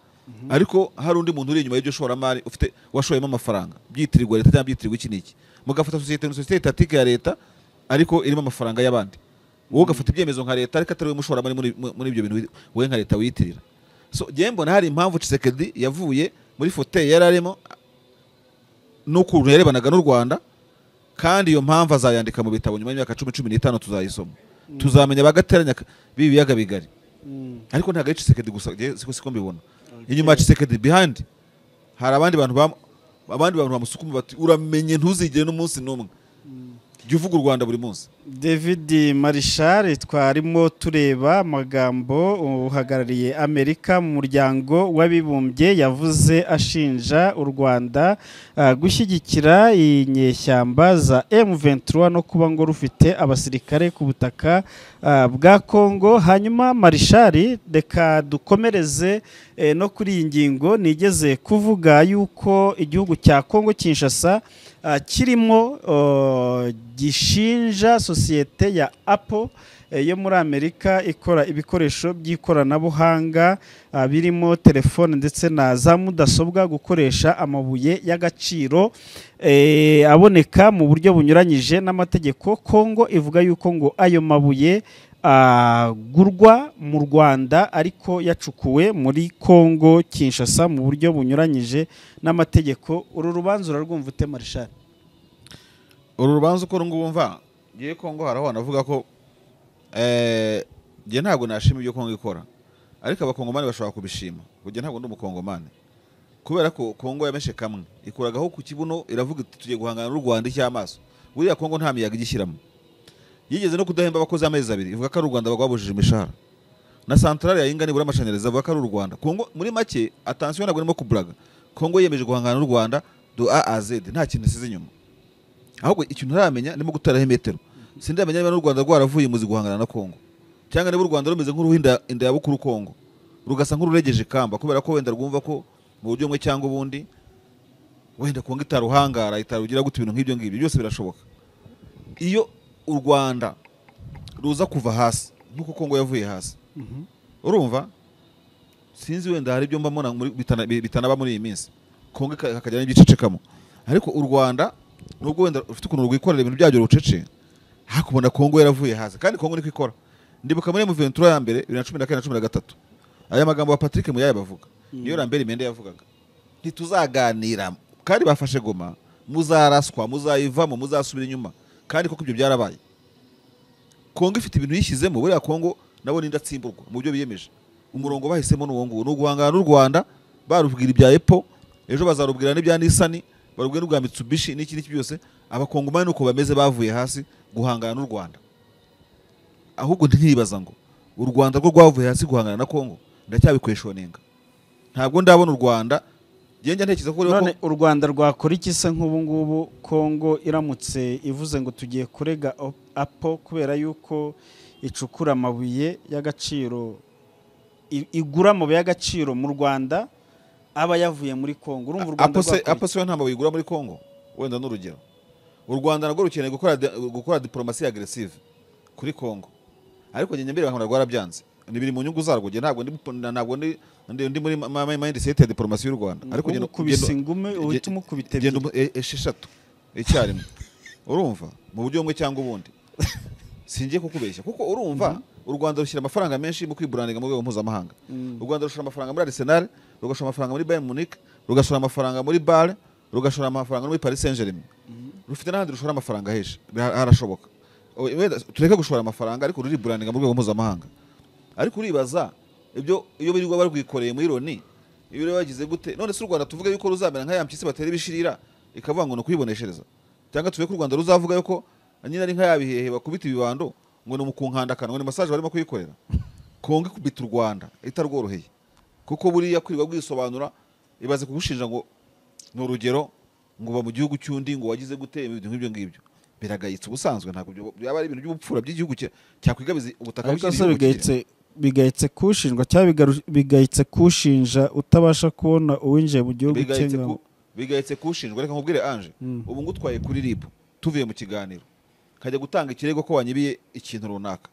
ariko hari undi muntu uri inyuma y'iryo shoramari ufite washoyemo amafaranga, byitirirwa leta cyangwa byitirirwa iki n'iki. Mugafata société étatique ya leta ariko irimo amafaranga y'abandi, wowe ugafata ibyemezo nka leta ariko atari we mushoramari muri ibyo bintu wowe nka leta wiyitirira. So njye mbona hari impamvu Tshisekedi yavuye muri fauteuil yari arimo n'ukuntu yarebanaga n'u Rwanda, kandi iyo mpamvu azayandika mu bitabo nyuma y'imyaka 10 15 tuzayisoma, tuzamenya bagateranya bibiyaga bigari. Ariko ntabwo ari Tshisekedi gusa, siko mbibona. Inyuma ya Tshisekedi behind hari abandi bantu abandi bantu bamusukuma bati uramenye ntuzigere n'umunsi n'umwe, jya uvuga u Rwanda buri munsi. David Marshall twarimo tureba amagambo uhagarariye Amerika mu muryango w'abibumbye yavuze ashinja u Rwanda gushyigikira inyeshyamba za M23 no kuba ngo rufite abasirikare ku butaka bwa Kongo. Hanyuma Marshall, reka dukomereze no kuri iyi ngingo nigeze kuvuga yuko igihugu cya Kongo Kinshasa kirimo gishinja sosiyete ya Apple yo muri Amerika ikora ibikoresho by'ikoranabuhanga birimo telefone ndetse na za mudasobwa gukoresha amabuye y'agaciro aboneka mu buryo bunyuranyije n'amategeko. Kongo ivuga yuko ngo ayo mabuye agurwa mu Rwanda ariko yacukuwe muri Kongo Kinshasa mu buryo bunyuranyije n'amategeko. Uru rubanza urarwumva ute Marshal? Uru rubanza uko rungumva, ngiye Kongo haraho navuga ko ngiye ntabwo nashima ibyo Kongo ikora, ariko abakongomani bashobora kubishima. Kujya ntabwo ndi umukongomani, kubera ko Kongo yameshe kamwe ikuragaho ku kibuno iravuga iti tugiye guhangana n'u Rwanda icy'amaso. Buriya Kongo nta miyaga igishyiramo, yigeze no kudahemba abakozi amezi 2 ivuga ko ari u Rwanda bagwabujije imishahara, na centrale ya Inga nibura amashanyarazi avuga ko ari u Rwanda. Kongo muri make, attention ntabwo ndimo kuburaga, Kongo yemeje guhangana n'u Rwanda do A à Z, nta kintu isize inyuma. Ahubwo ikintu ntaramenya ndimo gutaraho imetero, sindamenya niba n'u Rwanda rwaravuye muzi guhangana na Kongo, cyangwa niba u Rwanda rumeze nk'uruhinda inda ya bukuru Kongo, rugasa nk'ururegeje kamba, kubera ko wenda rwumva ko mu buryo bumwe cyangwa ubundi wenda Kongo itaruhangara itarugira gute, ibintu nk'ibyo ngibyo byose birashoboka. Iyo u Rwanda ruza kuva hasi nkuko Kongo yavuye hasi, urumva sinzi wenda hari ibyo mbamona bitanaba muri iyi minsi, Kongo hakajya n'ibicecekamo. Ariko u Rwanda nubwo wenda ufite ukuntu rwikorera ibintu byabyo rucece, hakubona Kongo yaravuye hasi, kandi Kongo niko ikora. Ndibuka muri M23 ya mbere 2014 na 2013, aya magambo wa Patrick Muyaya bavuga niyo Lambert Mende yavugaga, ntituzaganira kandi bafashe Goma, muzaraswa, muzayivamo, muzasubira inyuma. Kandi koko ibyo byarabaye. Kongo ifite ibintu yishyizemo. Buriya Kongo nabo ni indatsimburwa mu byo biyemeje. Umurongo bahisemo n'uwo nguwo ni uguhangana n'u Rwanda, barubwira ibya Apple, ejo bazarubwira n'ibya Nissan, barubwira n'ubwa Mitsubishi n'iki n'iki byose. Abakongomani uko bameze bavuye hasi guhangana n'u Rwanda. Ahubwo ntibaza ngo u Rwanda rwo rwavuye hasi guhangana na Kongo, ndacyabikweshoninga. Ntabwo ndabona u Rwanda njye ntekereza ko none u Rwanda rwakora iki se nk'ubu ngubu Kongo iramutse ivuze ngo tugiye kurega Apple kubera yuko icukura amabuye y'agaciro, igura amabuye y'agaciro mu Rwanda aba yavuye muri Kongo? Urumva u Rwanda rwakora Apple se nta mabuye igura muri Kongo? Wenda n'urugero, u Rwanda narwo rukeneye gukora diplomasi agressive kuri Kongo, ariko njye mbere nkabona rwarabyanze. Ni biri mu nyungu zarwo. Njye ntabwo ndi muri mindset ya diplomasi y'u Rwanda, ariko njye kubisa ingume uhita umukubita ebyiri esheshatu icyarimwe, urumva, mu buryo bumwe cyangwa ubundi. Singiye kukubeshya kuko urumva u Rwanda rushyira amafaranga menshi mu kwiburandinga mu rwego mpuzamahanga. U Rwanda rushora amafaranga muri Arsenal, rugashora amafaranga muri Bayern Munich, rugashora amafaranga muri Bale, rugashora amafaranga muri Paris Saint-Germain. Rufite n'ahandi rushora amafaranga henshi, harashoboka. Tureke gushora amafaranga ariko ruri burandinga mu rwego mpuzamahanga. Ariko uribaza ibyo iyo birirwa barwikoreye muri Loni, iyo bagize gute? None se u Rwanda tuvuge yuko ruzamera nka yampyisi batera ibishirira ikavuga ngo no kwiboneshereza, cyangwa tuvuge ko u Rwanda ruzavuga yuko nyina ari nka yabihehe bakubita ibibando ngo ni mukunkandakana, ngo ni massage barimo kuyikorera? Kongo ikubita u Rwanda itarworoheye, kuko buriya kwirirwa bwisobanura ibaze kugushinja ngo ni urugero ngo ba mu gihugu cy'undi ngo wagize gute, ibintu nk'ibyo ngibyo biragayitse. Ubusanzwe ntabwo byaba ari ibintu by'ubupfura by'igihugu cyakwigabiza ubutaka bw'igihugu. Bigayitse kushinjwa cyangwa bigayitse kushinja utabasha kubona uwinjiye mu gihugu cy'ingabo? Bigayitse kushinjwa. Reka nkubwire Ange, ubu ngutwaye kuri RIB tuvuye mu kiganiro kajya gutanga ikirego ko wanyibiye ikintu runaka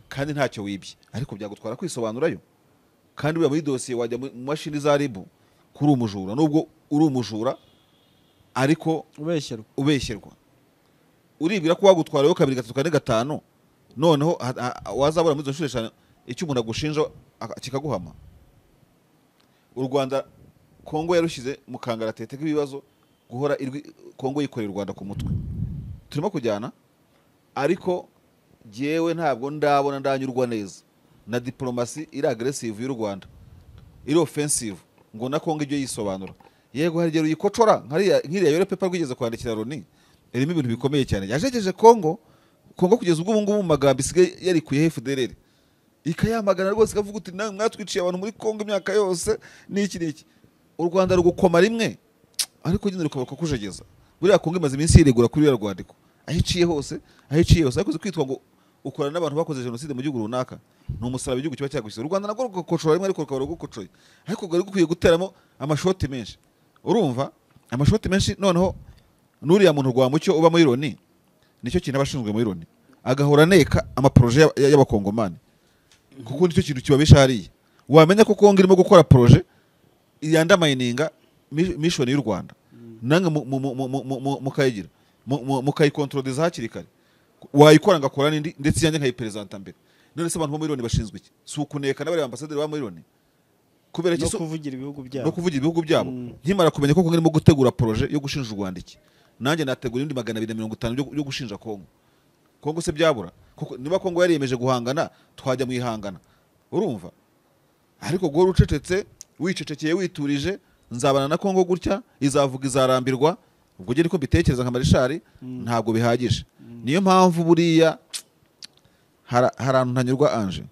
kandi ntacyo wibye, ariko byagutwara kwisobanurayo. Kandi uriya muri dosiye wajya mu mashini za RIB kuri umujura, nubwo uri umujura ariko ubeshyerwa, uribwira ko wagutwarayo 2 3 4 5, noneho wazabura muri izo nshuro eshanu icyo umuntu agushinja kikaguhama. U Rwanda Kongo yarushyize mu kangaratete k'ibibazo, guhora Kongo yikorera u Rwanda ku mutwe. Turimo kujyana, ariko jewe ntabwo ndabona ndanyurwa neza na diplomasi iri aggressive y'u Rwanda, iri offensive, ngo na Kongo ibyo yisobanura. Yego hari igihe ruyikocora nk'iriya yore paper rwigeze kwandikira Loni, irimo ibintu bikomeye cyane yajegeje Kongo. Kongo kugeza ubwo ngubu mu magambo isigaye yarikuye FDLR ikayamagana rwose, ikavuga uti namwe mwatwiciye abantu muri Kongo imyaka yose n'iki n'iki. U Rwanda rugukoma rimwe ariko nyine rukaba kujegeza. Buriya Kongo imaze iminsi yiregura kuri ruriya rwandiko, aho iciye hose, aho iciye hose. Ariko kwitwa ngo ukorana n'abantu bakoze jenoside mu gihugu runaka ni umusaraba igihugu kiba cyagushyize. U Rwanda narwo rugakocora rimwe ariko rukaba rugukocoye, ariko rwari rukwiye guteramo amashoti menshi. Urumva amashoti menshi. Noneho n'uriya muntu rwa mucyo uba muri Loni, nicyo kintu abashinzwe muri Loni, agahora aneka amaproje y'abakongomani, kuko nicyo kintu kibabisha hariya. Wamenya ko Kongo irimo gukora proje yandamayininga mission y'u Rwanda, nange mukayigira mukayikontroliza hakiri kare, wayikora ngakora n'indi ndetse yanjye nkayipresenta mbere. None se abantu bo muri Loni bashinzwe iki? Si ukuneka n'abari ambasaderi ba muri Loni kubera iki? No kuvugira ibihugu byabo, no kuvugira ibihugu byabo. Nkimara kumenya ko Kongo irimo gutegura proje yo gushinja u Rwanda iki, nanjye nategura indi 250 yo gushinja Kongo. Kongo se byabura? Kuko niba Kongo yariyemeje guhangana twajya mu ihangana, urumva. Ariko guhora ucecetse, wicecekeye, witurije, nzabana na Kongo gutya, izavuga izarambirwa. Ubwo ngiye niko mbitekereza nka Marishari, ntabwo bihagije. Niyo mpamvu buriya hari ahantu ntanyurwa Ange,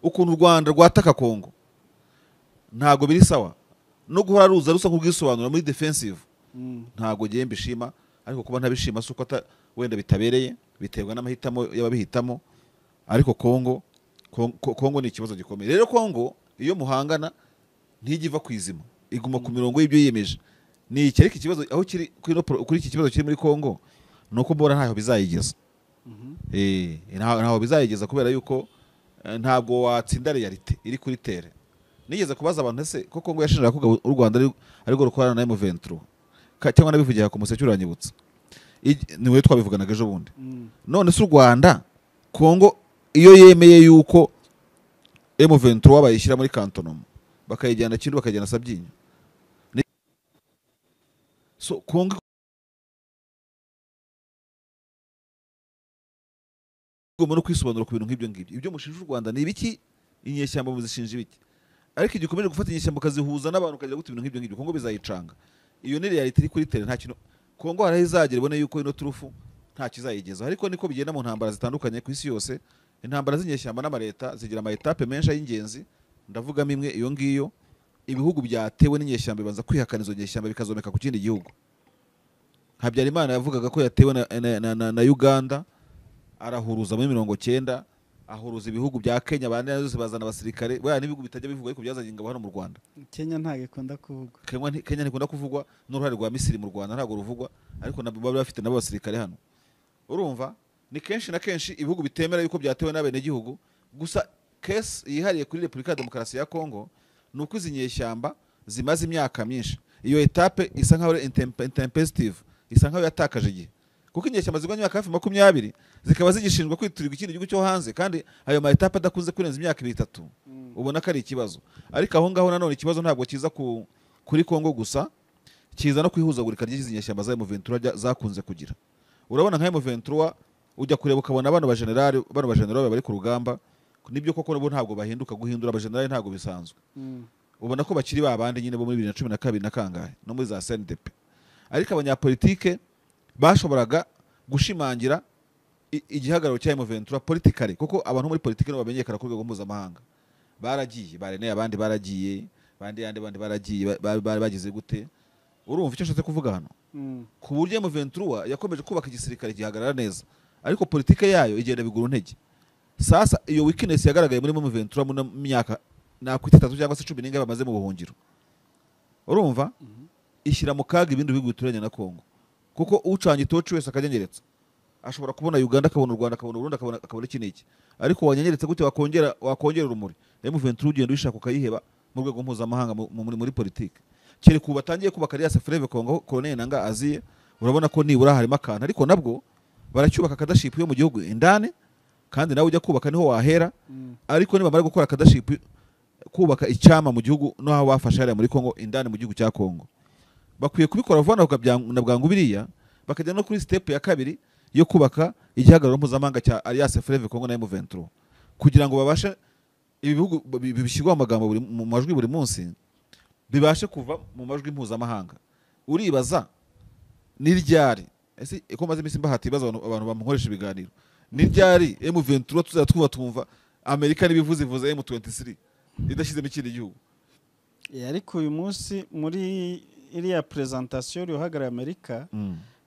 ukuntu u Rwanda rwataka Kongo ntabwo biri sawa, no guhora ruza rusa nk'ubwisobanura muri defensive ntabwo ngiye mbishima. Ariko kuba ntabishima si uko wenda bitabereye, biterwa n'amahitamo y'ababihitamo. Ariko Kongo ni ikibazo gikomeye. Rero Kongo iyo muhangana ntijya iva ku izima, iguma ku mirongo y'ibyo yiyemeje. Ni iki ariko ikibazo aho kiri kuri iki kibazo kiri muri Kongo ni uko mbona ntaho bizayigeza. Ntaho bizayigeza kubera yuko ntabwo watsinda realite iri kuri terre. Nigeze kubaza abantu ese ko Kongo yashinjaga ko u Rwanda ariko rukorana na M23, cyangwa nabivugiye ku museke uranyibutsa, niwe twabivuganaga ejo bundi. None se u Rwanda Kongo iyo yemeye yuko M23 bayishyira muri cantonoma bakayijyana Kindu bakayijyana Sabyinyo, so Kongo Igomba no kwisobanura ku bintu nk'ibyo ngibyo. Ibyo mushinja u Rwanda ni ibiki? Inyeshyamba muzishinja ibiki? Ariko igihe ukomeje gufata inyeshyamba ukazihuza n'abantu ukagira gute, ibintu nk'ibyo ngibyo, Kongo bizayicanga. Iyo ni reality iri kuri terrain. Nta kintu Kongo hari aho izagera ibone yuko ino turufu nta kizayigezaho, ariko niko bigenda mu ntambara zitandukanye ku isi yose. Intambara z'inyeshyamba n'amaleta zigira ama étapes menshi y'ingenzi. Ndavugamo imwe, iyo ngiyo: ibihugu byatewe n'inyeshyamba bibanza kwihakana izo nyeshyamba, bikazomeka ku kindi gihugu. Habyarimana yavugaga ko yatewe na Uganda, arahuruza muri 90, ahuruza ibihugu bya Kenya, bandi zose bazana abasirikare. Buriya n'ibihugu bitajya bivugwa ariko byazanye ingabo hano mu Rwanda. Kenya ntabwo ikunda kuvugwa. Kenya ntikunda kuvugwa, n'uruhare rwa Misiri mu Rwanda ntabwo ruvugwa, ariko nabo bari bafite nabo abasirikare hano. Urumva, ni kenshi na kenshi ibihugu bitemera yuko byatewe n'abenegihugu. Gusa case yihariye kuri Repubulika ya Demokarasi ya Kongo ni uko izi nyeshyamba zimaze imyaka myinshi. Iyo étape isa nkaho ari intempestive, isa nkaho yatakaje igihe, kuko inyeshyamba zigwa imyaka hafi 20 zikaba zigishinjwa kwiturirwa ikindi gihugu cyo hanze, kandi ayo ma étapes adakunze kurenza imyaka 2, 3, ubona ko ari ikibazo. Ariko aho ngaho nanone ikibazo ntabwo kiza kuri Kongo gusa, kiza no kwihuzagurika ry'izi nyeshyamba za M23 zakunze kugira. Urabona nka M23, ujya kureba ukabona bano ba general bari ku rugamba, nibyo koko nabo ntabwo bahinduka. Guhindura abagenerali ntabwo bisanzwe. Ubona ko bakiri ba bandi nyine bo muri 2012 na kangahe no muri za CNDP, ariko abanyapolitike bashoboraga gushimangira igihagararo cya M23 politically, kuko abantu muri politike nibo bamenyekana ku rwego mpuzamahanga, baragiye bareneye, abandi baragiye, bandi yandi bandi baragiye, bari bagize gute. Urumva icyo nshatse kuvuga hano? Ku buryo M23 yakomeje kubaka igisirikare gihagarara neza, ariko politike yayo igenda bigura intege. Sasa iyo weakness yagaragaye muri M23 mu myaka nakwita 3 cyangwa se cumi n'ingahe bamaze mu buhungiro, urumva, ishyira mu kaga ibindi bihugu bituranye na Kongo, kuko ucanye itoci wese akanyenyeretsa ashobora kubona Uganda, akabona u Rwanda, akabona Burundi, akabona iki n'iki. Ariko wanyenyeretsa gute? Wakongera urumuri M23, ugenda uyishaka ukayiheba mu rwego mpuzamahanga muri politike, kereka ubu batangiye kubaka Alliance Fleuve Congo. Colonel Nanga aziye, urabona ko nibura harimo akantu, ariko nabwo baracyubaka cadreship yo mu gihugu indani, kandi nawe ujya kubaka niho wahera. Ariko nibamara gukora cadreship, kubaka icyama mu gihugu no aho bafashe hariya muri Kongo indani, mu gihugu cya Kongo, bakwiye kubikora vuba na bwangu biriya, bakajya no kuri step ya kabiri yo kubaka igihagararo mpuzamahanga cya Alliance Fleuve Congo na M23, kugira ngo babashe ibi bihugu bishyirwa mu magambo mu majwi buri munsi, bibashe kuva mu majwi mpuzamahanga. Uribaza ni ryari ese, ko maze iminsi mbahata ibibazo abantu bamukoresha ibiganiro, ni ryari M23 tuzajya twumva Amerika nibivuze ivuze M23 idashyizemo ikindi gihugu? Ariko uyu munsi muri iriya presentation uhagarariye Amerika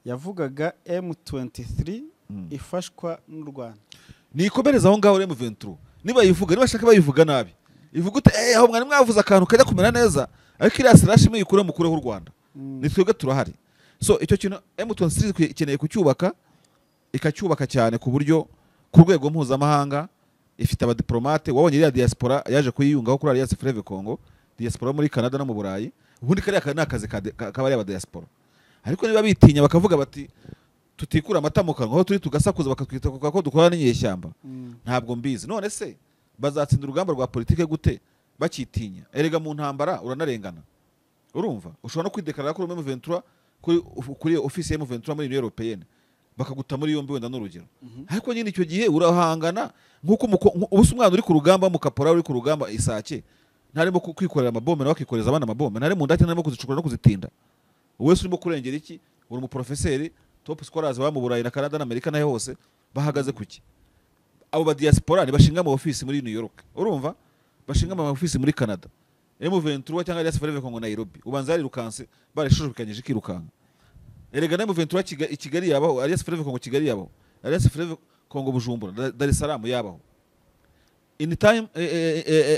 yavugaga M23 ifashwa n'u Rwanda. Nikomereza aho ngaho. M23 niba yivuga, niba bashaka bayivuga nabi, ivuga ute? Aho mwari mwavuze akantu kajya kumera neza, ariko iriya slash muyikure, mukureho u Rwanda. Ni twebwe turahari. So icyo kintu M23 ikeneye kucyubaka, ikacyubaka cyane, ku buryo ku rwego mpuzamahanga ifite abadiplomate. Wabonye iriya diaspora yaje kuyiyungaho kuri Alliance Fleuve Congo, diaspora muri Canada no mu Burayi. Ubundi kariya ni akazi k'abariya ba diaspora, ariko niba bitinya bakavuga bati tutikura amata mu kanwa, aho turi tugasakuza bakatwita ko dukorana n'inyeshyamba, ntabwo mbizi. None se bazatsinda urugamba rwa politike gute bakitinya? Erega mu ntambara uranarengana. Urumva, ushobora no kwidekarara kuri M23, kuri office ya M23 muri Union Européenne, bakaguta muri yombi, wenda n'urugero. Ariko nyine icyo gihe urahangana nk'uko ubu umwana uri ku rugamba, mu kapora uri ku rugamba isake, ntarimo kwikorera amabombe, nawe akikoreza abana amabombe, ntari mu ndake, ntarimo kuzicukura no kuzitinda. Wese urimo kurengera iki? Uri umuprofeseri, top scholars baba mu Burayi na Canada na Amerika nayo hose bahagaze kuki? Abo ba diaspora ntibashinga ama office muri New York, urumva, bashinga ama office muri Canada, M23 cyangwa Alliance Fleuve Congo Nairobi ubanza yarirukanse, barashushukanyije ikirukanka. Erega na M23 i Kigali yabaho, Alliance Fleuve Congo Kigali yabaho, Alliance Fleuve Congo Bujumbura, Dar es Salaam yabaho. In time,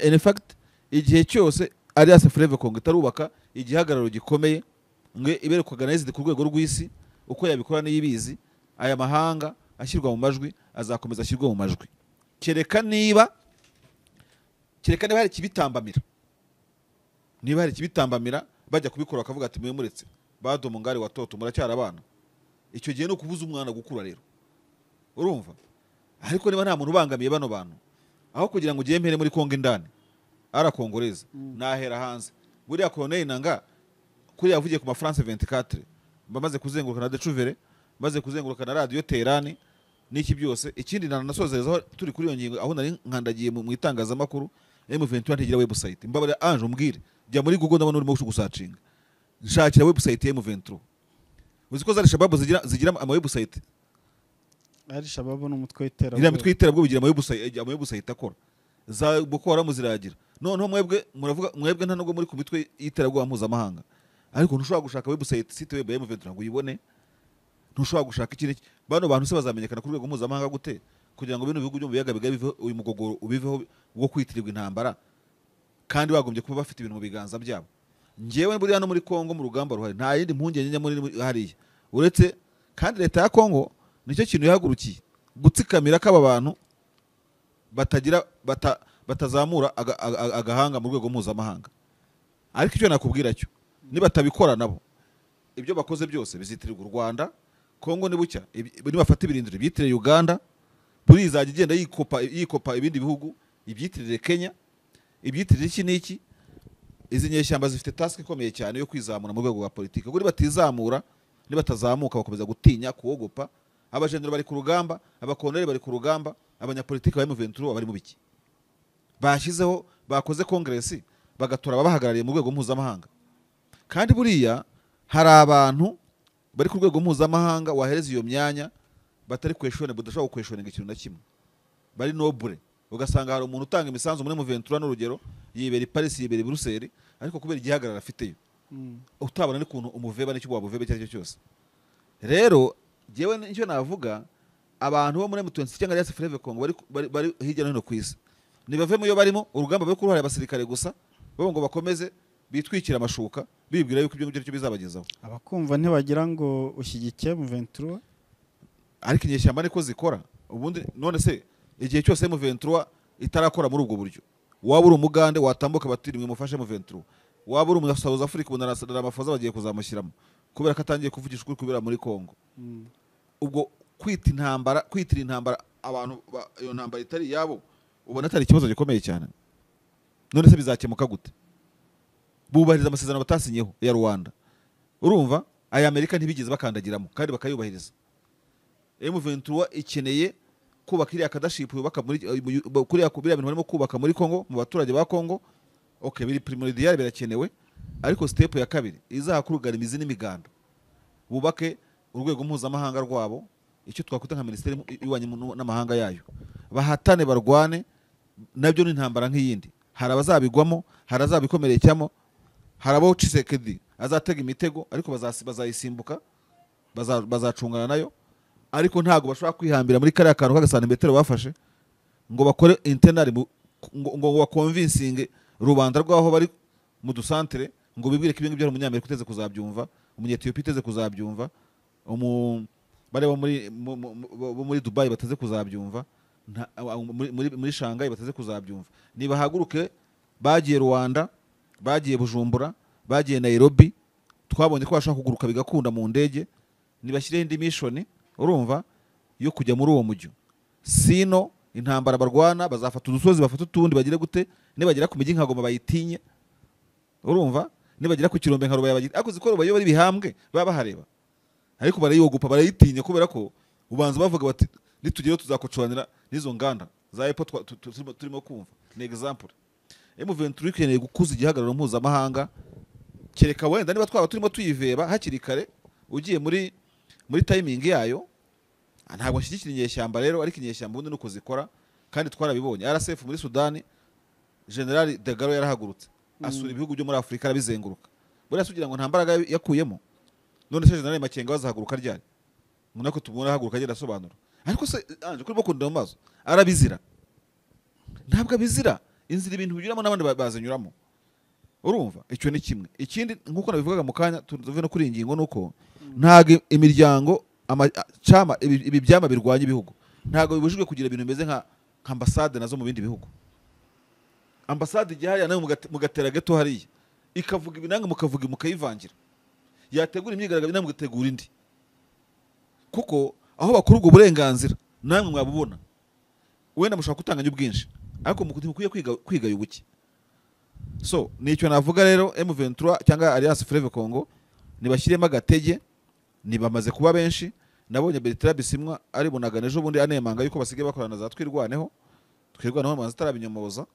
in fact, igihe cyose Alliance Fleuve Congo itarubaka igihagararo gikomeye ngo ibe recognized ku rwego rw'isi, uko yabikora niyibizi, aya mahanga ashyirwa mu majwi azakomeza ashyirwe mu majwi, kereka niba hari ikibitambamira, bajya kubikora bakavuga ati mwe muretse bado mungari watoto, muracyari abana. Icyo gihe ni ukubuza umwana gukura rero, urumva. Ariko niba nta muntu ubangamiye bano bantu, aho kugira ngo ugiye mpere muri Kongo indani arakongoreza, nahera hanze. Buriya Colonel Nanga kuriya yavugiye ku ma France 24, bamaze kuzenguruka na Decuvere, maze kuzenguruka na radio Terani. n'iki byose. Ikindi nanasozerezaho turi kuri iyo ngingo, aho nari nkandagiye mu itangazamakuru, M23 ntigira website. Mbabarira Ange umbwire, jya muri Google ndabona urimo gusacinga, nshakira website ya M23. Uzi ko za Al-Shabaab zigira ama website? Al-Shabaab ni umutwe w'iterabwoba. Iriya mitwe y'iterabwoba igira ama website akora, za Boko Haram ziragira. Noneho mwebwe muravuga, mwebwe nta nubwo muri ku mitwe y'iterabwoba mpuzamahanga, ariko ntushobora gushaka website, site web ya M23 ngo uyibone, ntushobora gushaka iki n'iki. Bano bantu se bazamenyekana ku rwego mpuzamahanga gute kugira ngo bino bihugu byo mu biyaga bigari biveho uyu mugogoro, ubiveho wo kwitirirwa intambara, kandi bagombye kuba bafite ibintu mu biganza byabo? Njyewe buriya no muri Kongo mu rugamba ruhari nta yindi mpungenge njya muri hariya uretse, kandi leta ya Kongo nicyo kintu yahagurukiye gutsikamira ko aba bantu batagira batazamura agahanga mu rwego mpuzamahanga. Ariko icyo nakubwira cyo, nibatabikora nabo ibyo bakoze byose bizitirirwa u Rwanda. Kongo ni bucya nibafata ibirindiro byitirire Uganda, buri izajya igenda yikopa ibindi bihugu, ibyitirire Kenya, ibyitirire iki n'iki. Izi nyeshyamba zifite task ikomeye cyane yo kwizamura mu rwego rwa politiki, kuko nibatizamura, nibatazamuka bakomeza gutinya kuwogopa. Abajenero bari ku rugamba, abakoloneli bari ku rugamba, abanyapolitiki ba M23 bari mu biki? Bashyizeho, bakoze kongresi bagatora ababahagarariye mu rwego mpuzamahanga. Kandi buriya hari abantu bari ku rwego mpuzamahanga wahereza iyo myanya batari kweshone, budashobora gukweshoninga ikintu na kimwe, bari noble. Ugasanga hari umuntu utanga imisanzu muri M23 n'urugero, yibera i Paris, yibera i Bruxelles, ariko kubera igihagarara afiteyo utabona n'ukuntu umuveba n'icyo wabuveba icyo ari cyo cyose. Rero jewe nicyo navuga, abantu bo muri M23 cyangwa Alliance Fleuve Congo bari hirya no hino ku isi, nibave mu yo barimo urugamba bari kuruhara abasirikare gusa, bo ngo bakomeze bitwikira amashuka bibwira yuko ibyo ngibyo aricyo bizabagezaho. Abakumva ntibagira ngo ushyigikiye M23, ariko inyeshyamba niko zikora ubundi. None se igihe cyose M23 itarakora muri ubwo buryo, waba uri umugande watambuka bati nimwe mufashe M23, waba uri umunya South Africa ubona Ramaphosa bagiye kuzamushyiramo kubera ko atangiye kuvugisha ukuri kubera muri Kongo. Ubwo kwita intambara, kwitira intambara abantu iyo ntambara itari yabo, ubona atari ikibazo gikomeye cyane. None se bizakemuka gute? Bubahiriza amasezerano batasinyeho ya Rwanda, urumva aya Amerika ntibigeze bakandagiramo kandi bakayubahiriza. M23 ikeneye kubaka iriya kadashipu yubaka muri kuriya biriya bintu barimo kubaka muri Kongo mu baturage ba Kongo. Okay, biri primordial birakenewe, ariko step ya kabiri izahakurugara imizi n'imiganda, bubake urwego mpuzamahanga rwabo, icyo twakwita nka minisiteri y'ububanyi n'amahanga yayo, bahatane barwane nabyo ni intambara nk'iyindi. Hari abazabigwamo, hari azabikomerecyamo, hari abo Tshisekedi azatega imitego, ariko bazayisimbuka, bazacungana nayo. Ariko ntago bashobora kwihambira muri kariya kantu k'agasantimetero bafashe ngo bakore internal ngo bakonvinsinge rubanda rwaho bari mu dusantere, ngo bibwire ko ibyo ngibyo ari umunyamerika uteze kuzabyumva, umunyetiyopiya uteze kuzabyumva, bari bo muri Dubai bateze kuzabyumva, muri Shanghai bateze kuzabyumva. Nibahaguruke, bagiye Rwanda, bagiye Bujumbura, bagiye Nairobi, twabonye ko bashaka kuguruka bigakunda mu ndege. Nibashyireho indi mission, urumva, yo kujya muri uwo mujyi. Sino intambara barwana bazafata udusozi, bafata utundi, bagire gute? Nibagera ku mijyi nka Goma bayitinye, urumva, nibagera ku kirombe nka Rubaya bagire, ariko ziko Rubaya bari bihambwe baba bahareba, ariko barayogopa barayitinya, kubera ko ubanza bavuga bati nitugerayo tuzakocoranira n'izo nganda za Apple turimo kumva. Ni example. M23 ikeneye gukuza igihagararo mpuzamahanga, kereka wenda niba twaba turimo tuyiveba hakiri kare, ugiye muri timing yayo. Ntabwo nshyigikira inyeshyamba rero, ariko inyeshyamba ubundi nuko zikora, kandi twarabibonye. RSF muri Sudani, General Dagalo yarahagurutse asura ibihugu byo muri Afurika arabizenguruka. Buriya se ugira ngo nta mbaraga yakuyemo? None se General Makenga bazahaguruka ryari? Ngo nako tumubona ahaguruka agenda asobanura. Ariko se Ange kuri bakunda mu maso arabizira? Ntabwo abizira, inzira ibintu binyuramo n'abandi bazinyuramo. Urumva icyo ni kimwe. Ikindi nkuko nabivugaga mu kanya tuve no kuri iyi ngingo, nuko ntabwo imiryango chama ibi byama birwanya ibihugu ntabwo bibujijwe kugira ibintu bimeze nka ambasade nazo mu bindi bihugu. Ambasade ijya hariya nayo mugatera gato hariya ikavuga ibi, namwe mukavuga mukayivangira, yategura imyigaragambyo namwe mugategura indi, kuko aho bakura ubwo burenganzira namwe mwabubona. Wenda mushobora kutanganya ubwinshi, ariko mukwiye kwiga ubuke. So nicyo navuga rero, M23 cyangwa Alliance Fleuve Congo nibashyiremo agatege, nibamaze kuba benshi, Nabonye Bertrand Bisimwa ari bunagana ejo bundi anemanga yuko basigaye bakorana za Twirwaneho. Twirwaneho manzi tarabinyomoza.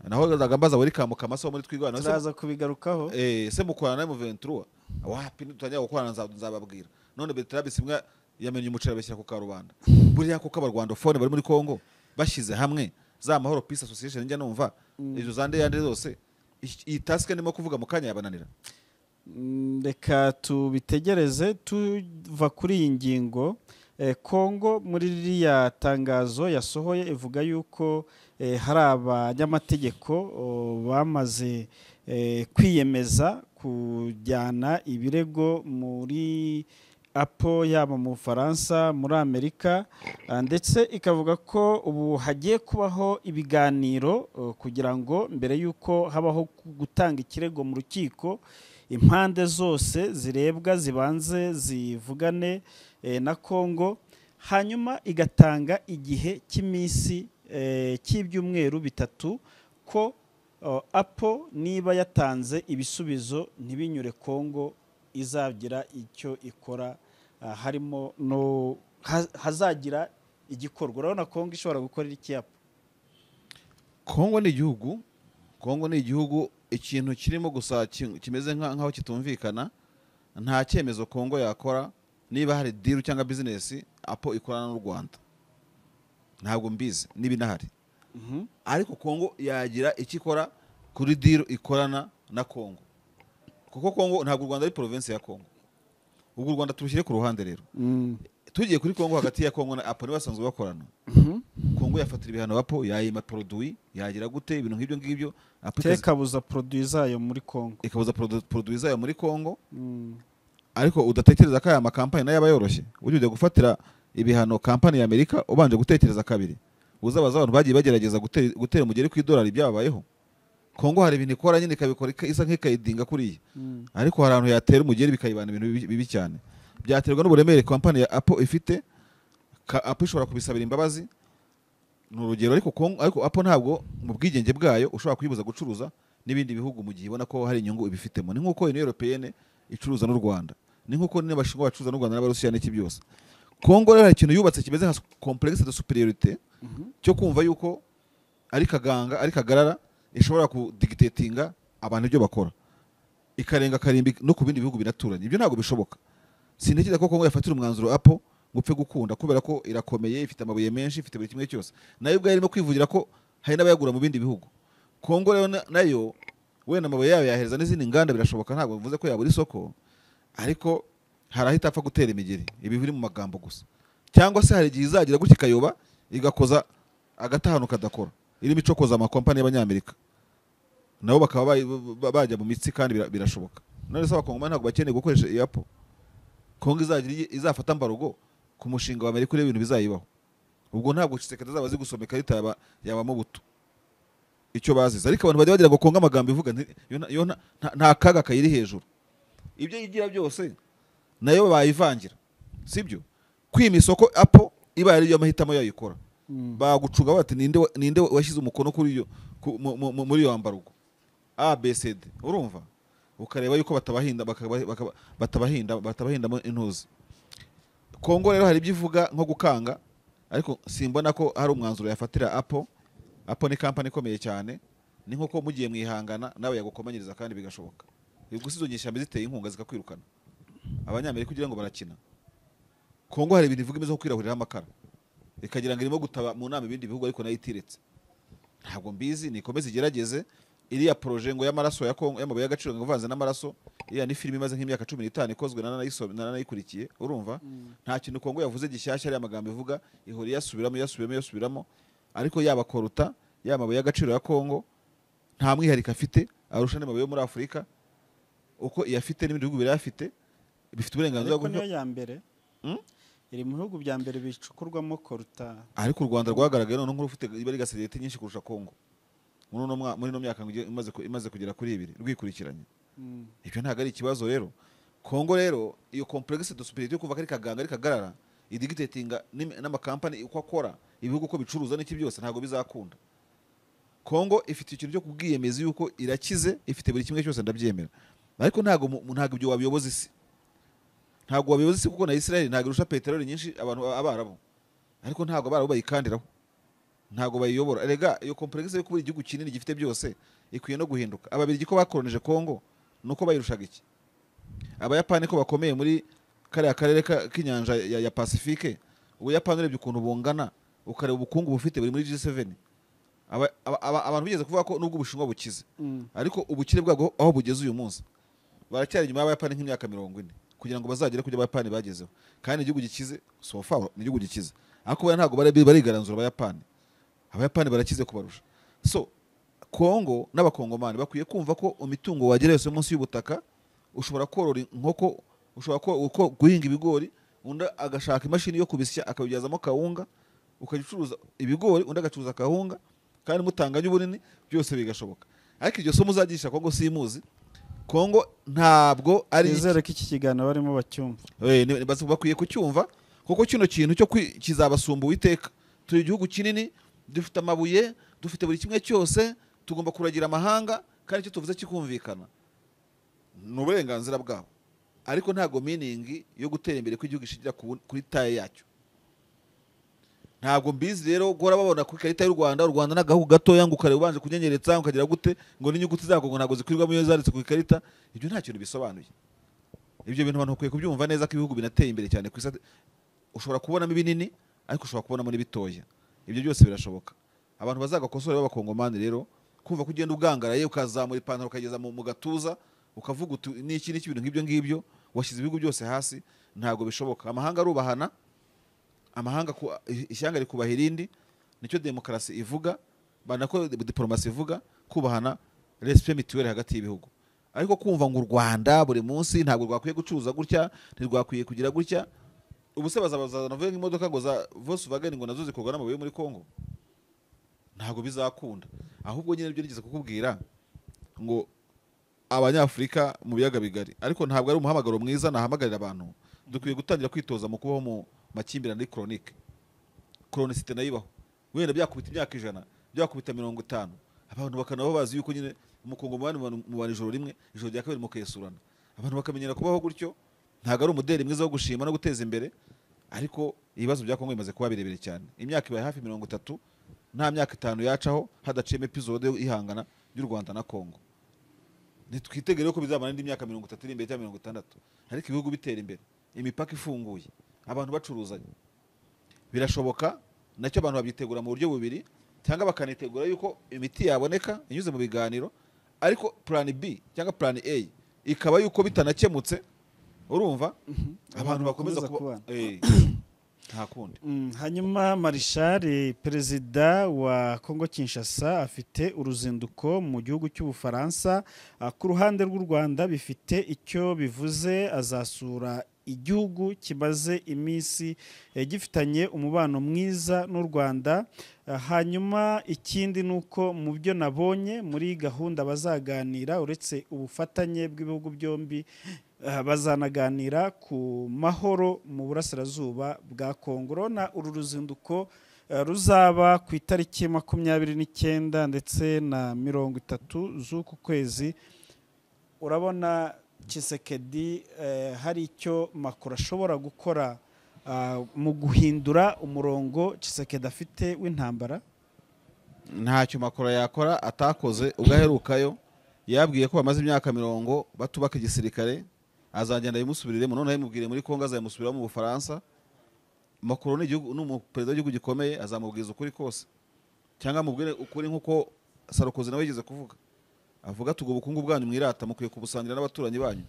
Naho zagambaza buri kamuka maso muri Twirwaneho. Turaza kubigarukaho. Se mukorana na M23 wapi nitutangira gukorana nzababwira. None Bertrand Bisimwa yamenye umuceri abeshyira ku karubanda. Buriya koko abarwandofone bari muri Kongo bashyize hamwe za Mahoro Peace Association njya numva izo zande yande zose iyi task ndimo kuvuga mu kanya yabananira. Reka tubitegereze. Tuva kuri iyi ngingo, Kongo muri ririya tangazo yasohoye ivuga yuko hari abanyamategeko bamaze kwiyemeza kujyana ibirego muri Apple, yaba mu Bufaransa, muri Amerika, ndetse ikavuga ko ubu hagiye kubaho ibiganiro kugira ngo mbere yuko habaho gutanga ikirego mu rukiko impande zose zirebwa zibanze zivugane na Kongo, hanyuma igatanga igihe cy'iminsi cy'ibyumweru 3 ko Apple niba yatanze ibisubizo ntibinyure Kongo izagira icyo ikora, harimo no hazagira igikorwa. Urabona Kongo ishobora gukora iki Apple? Kongo ni igihugu, Kongo ni igihugu, ikintu kirimo gusa kimeze nkaho kitumvikana. Nta cyemezo Kongo yakora niba hari deal cyangwa business Apple ikorana n'u Rwanda, ntabwo mbizi niba inahari. Ariko Kongo yagira icyo ikora kuri deal ikorana na Kongo, kuko Kongo ntabwo u Rwanda ari province ya Kongo. Ubwo u Rwanda turushyire ku ruhande rero. Tugiye kuri Kongo, hagati ya Kongo na Apple basanzwe bakorana. Kongo yafatira ibihano Apple, yayima produit, yagira gute ibintu nk'ibyo ngibyo. Apple ikabuza produit zayo muri Kongo, ikabuza produit zayo muri Kongo. Ariko udatekereza ko aya makampani nayo aba yoroshye. Ujye ujya gufatira ibihano kampani ya Amerika ubanje gutekereza kabiri. Uzabaza abantu bagiye bagerageza gutera umugeri ku idolari byababayeho. Kongo hari ibintu ikora nyine ikabikora isa nk'ikayidinga kuriya. Ariko hari ahantu yatera umugeri bikayibana ibintu bibi cyane. Byaterwa n'uburemere kampani ya Apple ifite. Apple ishobora kubisabira imbabazi ni urugero, ariko Kongo, ariko Apple ntabwo mu bwigenge bwayo ushobora kuyibuza gucuruza n'ibindi bihugu mu gihe ibona ko hari inyungu ibifitemo. Ni nkuko Union Européenne icuruza n'u Rwanda, ni nkuko n'abashinwa bacuruza n'u Rwanda n'Abarusiya n'iki byose. Kongo rero hari ikintu yubatse kimeze nka complexe de supériorité cyo kumva yuko ari kaganga ari kagarara ishobora kudigitatinga abantu ibyo bakora, ikarenga karimbi no ku bindi bihugu binaturanye. Ibyo ntabwo bishoboka. Sintekereza ko Kongo yafatira umwanzuro Apple ngo upfe gukunda, kubera ko irakomeye, ifite amabuye menshi, ifite buri kimwe cyose. Nayo ubwayo irimo kwivugira ko hari n'abayagura mu bindi bihugu. Kongo rero nayo wenda amabuye yayo yahereza n'izindi nganda, birashoboka, ntabwo bivuze ko yabura isoko, ariko hari aho itapfa gutera imigeri, ibi biri mu magambo gusa. Cyangwa se hari igihe izagira gutya ikayoba igakoza agatahano kadakora, irimo icokoza amakompani y'Abanyamerika, nabo bakaba bajya mu mitsi, kandi birashoboka. None se abakongomani ntabwo bakeneye gukoresha iyi Apple? Kongo izagira izafata mbarugo ku mushinga wa Amerika urebe ibintu bizayibaho. Ubwo ntabwo Tshisekedi azaba azi gusoma ikarita yabamo buto icyo bazize. Ariko abantu bajya bagira ngo Kongo amagambo ivuga yo nta kaga kayiri hejuru, ibyo yigira byose nayo bayivangira, sibyo? Kwima isoko Apple iba ari yo amahitamo yayikora. Bagucuga bati ninde washyize umukono kuri iyo muri iyo mbarugo A B C D, urumva ukareba yuko batabahinda batabahindamo intuzi. Kongo rero hari ibyo ivuga nko gukanga, ariko simbona ko hari umwanzuro yafatira Apple. Apple ni company ikomeye cyane, ni nkuko mugiye mwihangana nawe yagukomanyiriza kandi bigashoboka. Gusa izo nyeshyamba ziteye inkunga zikakwirukana. Abanyamerika kugira ngo barakina. Kongo hari ibintu ivuga imeze nko kwirahurira amakara, ikagira ngo irimo gutaba mu nama ibindi bihugu, ariko nayo itiretse. Ntabwo mbizi, nikomeze igerageze iriya projet ngo y'amaraso ya Kongo, y'amabuye y'agaciro ngo vanze n'amaraso. Iriya ni filime imaze nk'imyaka 15 ikozwe, naranayikurikiye, urumva nta kintu Kongo yavuze gishyashya, ari amagambo ivuga ihora yasubiramo yasubiramo yasubiramo. Ariko yaba koruta y'amabuye y'agaciro ya Kongo nta mwihariko afite arusha n'amabuye yo muri Afurika, uko iyafite n'ibindi bihugu birayafite, bifite uburenganzira bwo niyo ya mbere iri mu bihugu bya mbere bicukurwamo koruta. Ariko u Rwanda rwagaragaye none nk'urufite ibari gaseriyete nyinshi kurusha Kongo muri no myaka imaze kugera kuri ibiri rwikurikiranye. Ibyo ntabwo ari ikibazo rero. Kongo rero iyo complexe de supériorité yo kuva kari kaganga ari kagarara idigitatinga n'amakampani uko akora ibihugu uko bicuruza n'iki byose ntabwo bizakunda. Kongo ifite ikintu cyo kubwiyemeza yuko irakize, ifite buri kimwe cyose, ndabyemera, ariko ntabwo ibyo wabiyoboza isi. Ntabwo wabibuze isi, kuko na Israel ntabwo irusha peteroli nyinshi abantu Abarabu, ariko ntabwo Abarabu bayikandiraho, ntabwo bayiyobora. Erega iyo complexe yo kuba igihugu kinini gifite byose ikwiye no guhinduka. Ababirigi ko bakoronije Kongo nuko bayirushaga iki? Abayapani ko bakomeye muri kariya karere k'inyanja ya Pacifique, Ubuyapani urebye ukuntu bungana, ukareba ubukungu bufite, buri muri G7. Abantu bigeze kuvuga ko nubwo Ubushinwa bukize, ariko ubukire bwabwo aho bugeze uyu munsi, baracyari inyuma y'Abayapani nk'imyaka 40 kugira ngo bazagere ku byo Abayapani bagezeho. Kandi igihugu gikize, so far ni igihugu gikize, ariko buriya ntabwo barigaranzura Abayapani. Abayapani barakize kubarusha. So Kongo n'Abakongomani bakwiye kumva ko imitungo wagira yose munsi y'ubutaka, ushobora korora inkoko, ushobora guhinga ibigori, undi agashaka imashini yo kubisya akabibyazamo kawunga, ukajya ucuruza ibigori, undi agacuruza kawunga, kandi mutanganye ubunini, byose bigashoboka. Ariko iryo somo uzagisha Kongo simuzi. Kongo ntabwo ari Nizere ko iki kiganiro barimo bacyumva. Bakwiye kucyumva, kuko kino kintu cyo kizabasumba Uwiteka. Turi igihugu kinini, dufite amabuye, dufite buri kimwe cyose, tugomba kuragira amahanga, kandi icyo tuvuze kikumvikana. Ni uburenganzira bwabo, ariko ntabwo meaning yo gutera imbere kw'igihugu ishingira kuri taille yacyo. Ntabwo mbizi rero guhora babona ku ikarita y'u Rwanda, u Rwanda n'agahugu gatoya, ngo ukareba ubanje kunyenyeretsa ukagira gute, ngo n'inyuguti zako ngo ntabwo zikwirwamo iyo zanditse ku ikarita. Ibyo nta kintu bisobanuye. Ibyo bintu abantu bakwiye kubyumva neza, ko ibihugu binateye imbere cyane ku isi, ushobora kubonamo ibinini ariko ushobora kubonamo n'ibitoya, ibyo byose birashoboka. Abantu bazagakosora b'Abakongomani rero, kumva ko ugenda ugangaraye ukazamura ipantaro ukageza mu gatuza, ukavuga uti n'iki n'iki, ibintu nk'ibyo ngibyo, washyize ibihugu byose hasi, ntabwo bishoboka. Amahanga arubahana, amahanga ishyanga rikubaha irindi, nicyo demokarasi ivuga, banako diplomasi ivuga, kubahana, respect mutuelle hagati y'ibihugu. Ariko kumva ngo u Rwanda buri munsi ntabwo rwakwiye gucuruza gutya, ntirwakwiye kugira gutya. Ubu se bazabazana navuye nk'imodoka ngo za Volkswagen ngo nazo zikorwa n'amabuye muri Kongo, ntabwo bizakunda. Ahubwo nyine ibyo nigeze kukubwira ngo Abanyafurika mu biyaga bigari, ariko ntabwo ari umuhamagaro mwiza nahamagarira abantu, dukwiye gutangira kwitoza mu kubaho mu makimbirane ari chronique. Chronicité nayo ibaho, wenda byakubita imyaka 100, byakubita 50, abantu bakanabaho bazi yuko nyine Umukongomani mubana ijoro rimwe, ijoro rya kabiri mukesurana, abantu bakamenyera kubaho gutyo. Ntabwo ari umudeli mwiza wo gushima no guteza imbere, ariko ibibazo bya Kongo bimaze kuba birebire cyane. Imyaka ibaye hafi 30, nta myaka 5 yacaho hadaciyemo episode y'ihangana ry'u Rwanda na Kongo. Ntitwitegere ko bizamara indi myaka 30 iri imbere cyangwa 60, ariko ibihugu bitera imbere, imipaka ifunguye, abantu bacuruzanya, birashoboka. Nacyo abantu babyitegura mu buryo bubiri, cyangwa bakanitegura yuko imiti yaboneka inyuze mu biganiro, ariko plan B cyangwa plan A ikaba yuko bitanakemutse, urumva abantu bakomeza kuba nta kundi. Hanyuma Marshal, perezida wa Kongo Kinshasa, afite uruzinduko mu gihugu cy'Ubufaransa. Ku ruhande rw'u Rwanda bifite icyo bivuze, azasura igihugu kimaze iminsi gifitanye umubano mwiza n'u Rwanda. Hanyuma ikindi nuko mu byo nabonye muri gahunda bazaganira, uretse ubufatanye bw'ibihugu byombi, bazanaganira ku mahoro mu burasirazuba bwa Kongo. Urabona uru ruzinduko ruzaba ku itariki 29 ndetse na 30 z'uku kwezi. Urabona Tshisekedi hari icyo Macron ashobora gukora mu guhindura umurongo Tshisekedi afite w'intambara? Ntacyo Macron yakora atakoze ubwo aherukayo. Yabwiye ko bamaze imyaka 40 batubaka igisirikare, azagenda abimusubiriremo, noneho yamubwiriye muri Kongo, azabimusubiramo mu Bufaransa. Macron ni igihugu, ni umuperezida w'igihugu gikomeye, azamubwiza ukuri kose, cyangwa amubwire ukuri nk'uko Sarkozy nawe yigeze kuvuga, avuga ati ubwo bukungu bwanyu mwirata mukwiye kubusangira n'abaturanyi banyu.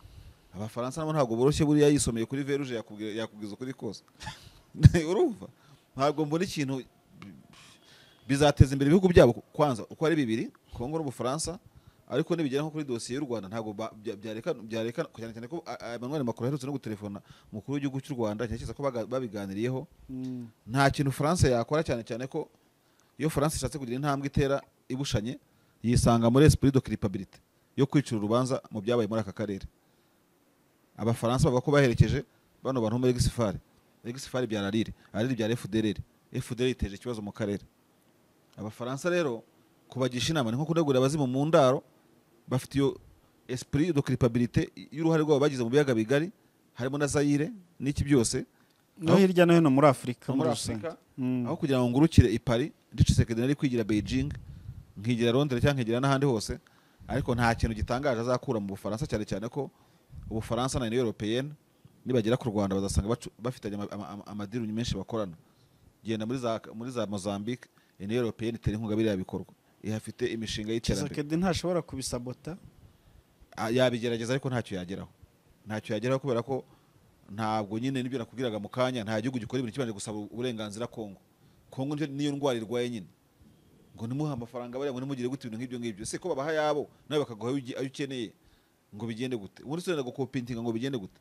Abafaransa nabo ntabwo boroshye, buriya yisomeye kuri veruje yakubwiza ukuri kose. Urumva ntabwo mbona ikintu bizateza imbere ibihugu byabo kwanza uko ari bibiri, Kongo n'Ubufaransa. Ariko nibigera nko kuri dosiye y'u Rwanda ntabwo byareka cyane cyane ko Emmanuel Macron aherutse no gutelefona umukuru w'igihugu cy'u Rwanda, ntekereza ko babiganiriyeho. Nta kintu France yakora, cyane cyane ko iyo France ishatse kugira intambwe itera ibushanye, yisanga muri esprit de culpabilité yo kwicira urubanza mu byabaye muri aka karere. Abafaransa bavuga ko baherekeje bano bantu muri Exfar, Exfar bya Rarire, Rarire bya FDLR, FDLR iteje ikibazo mu karere. Abafaransa rero kubagisha inama ni nko kunegura abazimu mu ndaro, bafite iyo esprit de culpabilité y'uruhare rwabo bagize mu biyaga bigari. harimo na Zaire n'iki byose no hirya no hino muri Afurika, muri Afurika. Aho kugira ngo ngurukire i Paris, ndi Tshisekedi nari kwigira Beijing, nkigira Londres cyangwa nkigira n'ahandi hose, ariko nta kintu gitangaje azakura mu Bufaransa, cyane cyane ko Ubufaransa na Union Européenne nibagera ku Rwanda bazasanga bafitanye amadiru menshi bakorana. Genda muri za Mozambique, Union Européenne itera inkunga biriya bikorwa, ihafite imishinga y'iterambere. Tshisekedi ntashobora kubisabota, yabigerageza ariko ntacyo yageraho, ntacyo yageraho kubera ko ntabwo nyine nibyo nakubwiraga mu kanya, nta gihugu gikora ibintu kibanje gusaba uburenganzira Kongo. Kongo niyo ndwara irwaye nyine, ngo nimuhe amafaranga bariya, ngo nimugire gute ibintu nk'ibyo ngibyo, se ko babaha yabo nawe bakaguha ayo ukeneye ngo bigende gute? Ubundi se wenda gukopintinga ngo bigende gute?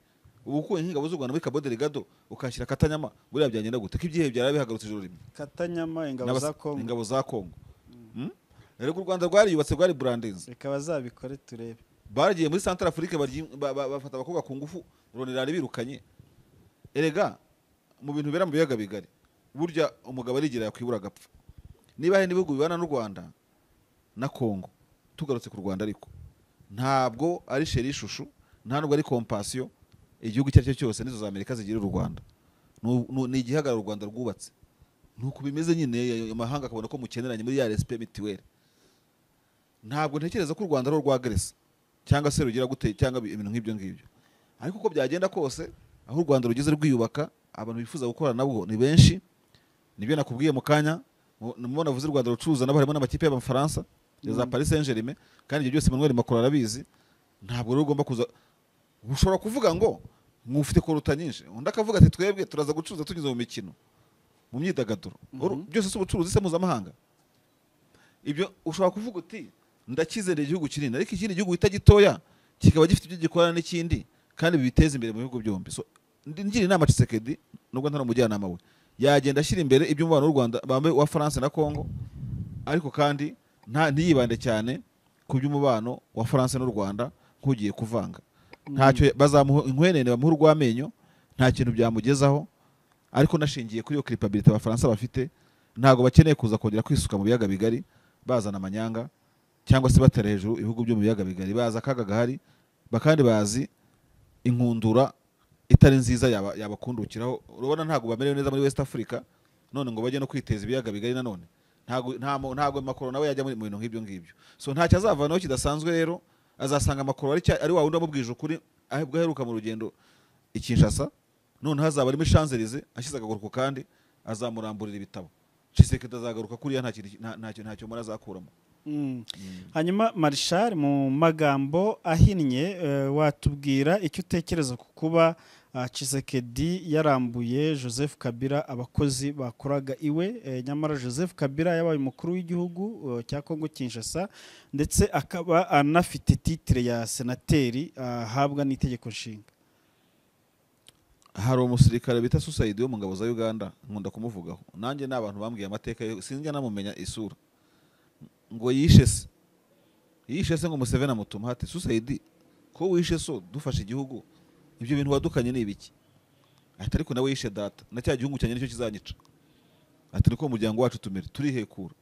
Ubu ukuye nk'ingabo z'u Rwanda muri Cabo Delgado ukashyira Katanyama, buriya byagenda gute? Ko ibyihebe byara bihagarutse ijoro rimwe. Katanyama ingabo za Kongo, ingabo za Kongo. Rero u Rwanda rwariyubatse, rwari brandinze. Reka bazabikore turebe. Baragiye muri Central Afrique bafata abakobwa ku ngufu, Ronirari birukanye. Erega mu bintu bera mu biyaga bigari, burya umugabo arigira yakwibura agapfa. Niba hari n'ibihugu bibana n'u Rwanda na Kongo, tugarutse ku Rwanda ariko ntabwo ari sheri shushu, nta nubwo ari compassion igihugu icyo ari cyo cyose nizo za Amerika zigira u Rwanda. Ni igihagararo u Rwanda rwubatse. Nuko bimeze nyine, amahanga akabona ko mukeneranye muri ya respect mutuelle. Ntabwo ntekereza ko u Rwanda ari urwagresa cyangwa se rugira gute cyangwa ibintu nk'ibyo ngibyo. Ariko uko byagenda kose, aho u Rwanda rugeze rwiyubaka, abantu bifuza gukora nabwo ni benshi. Nibyo nakubwiye mu kanya, mubona vuze u Rwanda rucuruza nabo, harimo n'amakipe y'Abafaransa za Paris Saint-Germain, kandi ibyo byose Emmanuel Macron arabizi. Ntabwo rero ugomba kuza ushobora kuvuga ngo mwufite koruta nyinshi, undi akavuga ati twebwe turaza gucuruza tunyuze mu mikino, mu myidagaduro. Byose si ubucuruzi se mpuzamahanga? Ibyo ushobora kuvuga uti ndakizere igihugu kinini, ariko ikindi gihugu bita gitoya kikaba gifite ibyo gikorana n'ikindi kandi bibiteza imbere mu bihugu byombi. So ngira inama Tshisekedi, nubwo ntari umujyanama we, yagenda ashyira imbere iby'umubano w'u Rwanda bambe wa France na Congo, ariko kandi ntiyibande cyane ku by'umubano wa France n'u Rwanda nk'ugiye kuvanga. Ntacyo bazamuha inkwenene, bamuha urw'amenyo, nta kintu byamugezaho. Ariko nashingiye kuri iyo culpabilité abafaransa bafite, ntabwo bakeneye kuza kongera kwisuka mu biyaga bigari bazana amanyanga cyangwa se batera hejuru ibihugu byo mu biyaga bigari. Baza akaga gahari, bakandi bazi inkundura itari nziza yabakundukiraho. Urabona ntabwo bamerewe neza muri West Africa, none ngo bajye no kwiteza ibiyaga bigari nanone. Ntabwo Macron nawe yajya mu bintu nk'ibyo ngibyo. So ntacyo azavanaho kidasanzwe rero, azasanga Macron ari wa wundi wamubwije ukuri ahubwo aheruka mu rugendo i Kinshasa, none hazaba arimo Champs-Élysées ashyize akaguru ku kandi azamuramburira ibitabo. Tshisekedi azagaruka kuriya ntacyo muri azakuramo. Hanyuma Marshal, mu magambo ahinnye watubwira icyo utekereza ku kuba Tshisekedi yarambuye Joseph Kabila abakozi bakoraga iwe, nyamara Joseph Kabila yabaye umukuru w'igihugu cya Kongo Kinshasa, ndetse akaba anafite titre ya senateri ahabwa n'itegeko nshinga. Hari umusirikare bita Suicide wo mu ngabo za Uganda, nkunda kumuvugaho. Nanjye n'abantu bambwiye amateka, sinjya namumenya isura. Ngo yishe se ngo Museveni amutuma ati Suicide ko wishe so dufashe igihugu, ibyo bintu wadukanye ni ibiki? Ati ariko nawe yishe data, na cya gihugu cyanye nicyo kizanyica. Ati niko umuryango wacu tumere turihekura.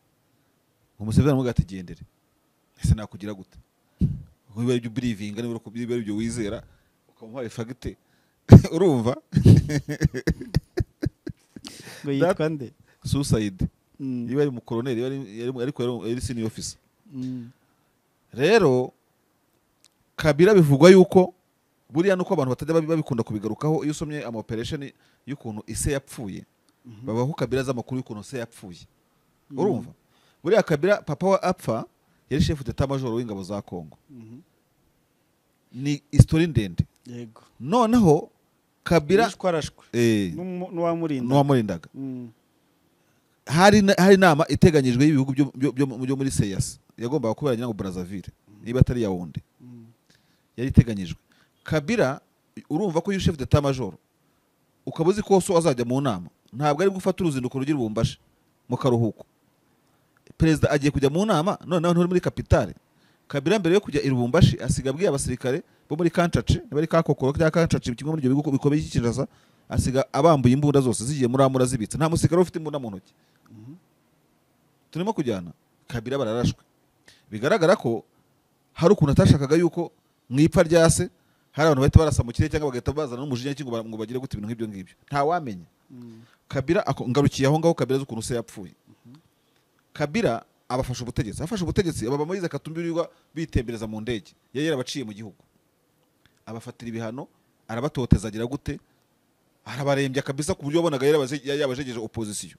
Ngo Museveni amuga ati gendere, ese nakugira gute? Ngo biba ibyo believing, niba biba ibyo wizera ukamuha fagite. Urumva ngo yitwa nde? Suicide. Iba ari umukoloneli, ariko yari senior officer. Rero Kabila bivugwa yuko buriya nuko abantu batajya babikunda kubigarukaho, iyo usomye ama operation y'ukuntu ise yapfuye, babaho Kabila z'amakuru y'ukuntu se yapfuye. Urumva buriya Kabila papa wa apfa yari chef d'état major w'ingabo za Kongo. Ni story ndende. Yego. Noneho Kabila yishwarashwe n'uwamurindaga. Hari inama iteganyijwe y'ibihugu byo muri CEEAC yagombaga kubera ngira ngo Brazzaville niba atari Yaounde. Yari iteganyijwe. Kabila urumva ko chef d'état major ukabuzi ko so azajya mu nama, ntabwo ari gufata uruzinduko rugira ubumbashe mu karuhuko. Perezida agiye kujya mu nama, noneho nturi muri capitale. Kabila mbere yo kujya i Lubumbashi asiga abwiye abasirikare bo muri Kancaci, bari kakokoro cya Kancaci kimwe muri ibyo bigo bikomeye cy'Kinshasa, asiga abambuye imbunda zose zigiye muri amura zibitse, nta musirikare ufite imbunda mu ntoki. Turimo kujyana Kabila bararashwe. Bigaragara ko hari ukuntu atashakaga yuko mu ipfa rya se Hari abantu bahita barasa mu kirere cyangwa bagahita bazana n'umujinya cyangwa ngo bagire gute ibintu nk'ibyo ngibyo, ntawamenya. Kabila ngarukiye aho ngaho. Kabila z'ukuntu se yapfuye, Kabila abafasha ubutegetsi, afashe ubutegetsi aba Moise Katumbi birirwa bitembereza mu ndege, yari yarabaciye mu gihugu, abafatira ibihano, arabatoteza, agira gute, arabarembya kabisa ku buryo wabonaga yarabajegeje opposition.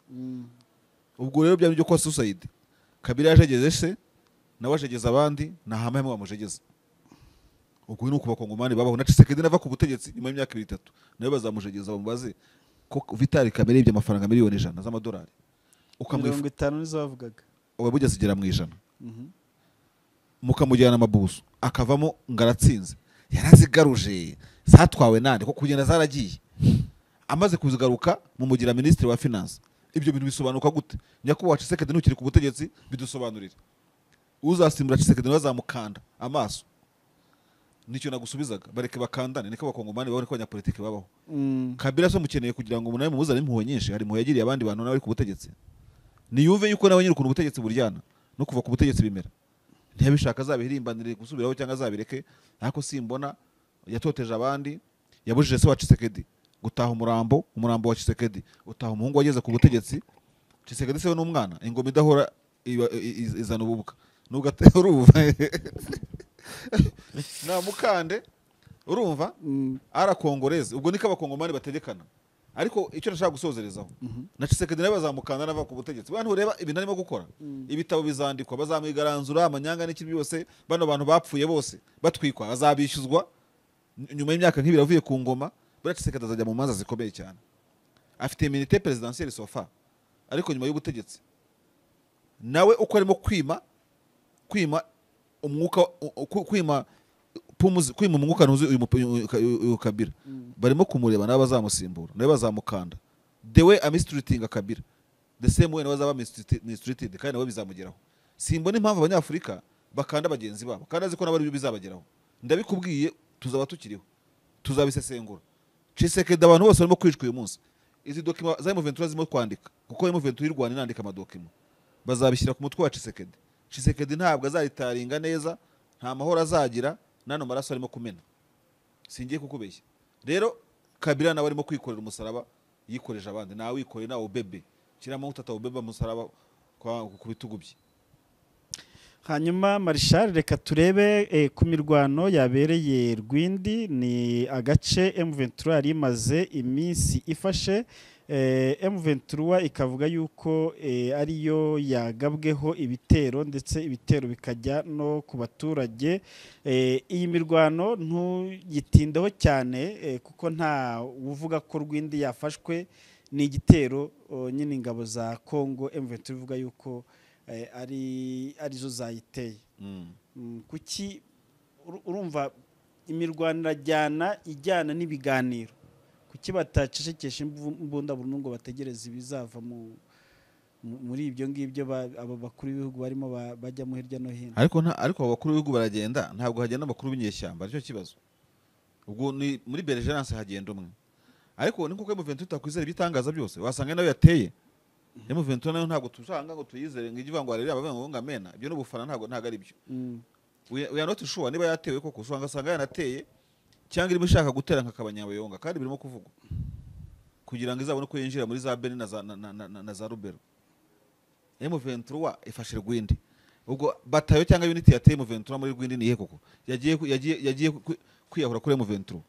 Ubwo rero byari byo kwa suicide. Kabila yajegeje se, nawe ajegeza abandi, na hamwe hamwe bamujegeza. Ubwo ni uko Abakongomani babaho. Na Tshisekedi nava ku butegetsi nyuma y'imyaka 2, 3, nawe bazamujegeza, bamubaze ko Vital Kamerhe yibye amafaranga miliyoni 100 z'amadolari, ukamwifu 50 nizo bavugaga. Uba zigera mu 100, mukamujyana amabuso, akavamo ngo aratsinze, yarazigaruje, zatwawe nande? Ko kugenda zaragiye, amaze kuzigaruka mumugira minisitiri wa finance. Ibyo bintu bisobanuka gute? Nyakubahwa Tshisekedi, ntukiri ku butegetsi, bidusobanurire. Uzasimbura Tshisekedi nawe azamukanda amaso. Nicyo nagusubizaga. Bareke bakandane, niko Abakongomani babone ko abanyapolitiki babaho. Kabila so mukeneye kugira ngo umuntu mumuzane impuhwe nyinshi. Hari impuhwe yagiriye abandi bantu, nawe ari ku butegetsi niyumve yuko nawe nyine ukuntu ubutegetsi buryana no kuva ku butegetsi bimera. Ntiyabishaka azabihirimbanire gusubiraho cyangwa azabireke, ariko simbona yatoteje abandi, yabujije se wa Tshisekedi gutaha umurambo, umurambo wa Tshisekedi utaha umuhungu wageze ku butegetsi. Tshisekedi se we n'umwana, ingoma idahora izana ububwa nubwo urumva namukande, urumva arakongoreze. Ubwo niko Abakongomani bategekana. Ariko icyo nashaka gusozerezaho, na Tshisekedi nawe bazamukanda nava ku butegetsi. Bantu ureba ibintu arimo gukora, ibitabo bizandikwa, bazamwigaranzura amanyanga n'iki byose. Bano bantu bapfuye bose batwikwa azabishyuzwa nyuma y'imyaka nk'ibiri avuye ku ngoma. Buriya Tshisekedi azajya mu manza zikomeye cyane. Afite immunité présidentielle so far, ariko nyuma y'ubutegetsi nawe uko arimo kwima umwuka, kwima pumuzi, kwima umwuka, ntuzi uyu Kabila barimo kumureba, nawe bazamusimbura nawe bazamukanda. The way amistreating Kabila, the same way nawe azaba mistreated, kandi nawe bizamugeraho. Simbona impamvu Abanyafurika bakanda bagenzi babo kandi azi ko nabo aribyo bizabageraho. Ndabikubwiye, tuzaba tukiriho tuzabisesengura. Tshisekedi, abantu bose barimo kwicwa uyu munsi, izi document za M23 zirimo kwandika, kuko M23 y'u Rwanda inandika amadocument, bazabishyira ku mutwe wa Tshisekedi. Tshisekedi ntabwo azaritaringa neza, nta mahoro azagira n'ano maraso arimo kumena, singiye kukubeshya. Rero Kabila nawe arimo kwikorera umusaraba yikoreje abandi, nawe wikoreye, nawe ubebe kiramo utata ubebe umusaraba ku bitugu bye. Hanyuma Marshal, reka turebe ku mirwano yabereye Rwindi. Ni agace M23 yari imaze iminsi ifashe. M23 ikavuga yuko ariyo yagabweho ibitero, ndetse ibitero bikajya no ku baturage. Iyi mirwano ntuyitindeho cyane, kuko nta uvuga ko Rwindi yafashwe. Ni igitero nyine ingabo za Congo M23 ivuga yuko ari arizo zayiteye. Kuki urumva imirwano irajyana ijyana n'ibiganiro? Kuki batacecekesha imbunda burundu ngo bategereze ibizava muri ibyo ngibyo abo bakuru b'ibihugu barimo bajyamo hirya no hino? Ariko nta, ariko abo bakuru b'ibihugu baragenda, ntabwo hagenda abakuru b'inyeshyamba, aricyo kibazo. Ubwo ni muri belligérance hagenda umwe, ariko ni kuko M23 utakwizera ibitangaza byose, wasanga nayo yateye. M23 nayo ntabwo tuzanga ngo tuyizere ngo ijye ivuga ngo arere abavuga ngo ngamena, ibyo n'ubufana ntabwo ari byo. We are not sure niba yatewe koko, usanga asanga yanateye cyangwa irimo ishaka gutera nka Kabanyabayonga, kandi birimo kuvugwa kugira ngo izabone uko yinjira muri za Beni na za Rubero. M23 ifashe Rwindi, ubwo batayo cyangwa unit yateye M23 muri Rwindi ni iyihe koko? Yagiye kwiyahura kuri M23.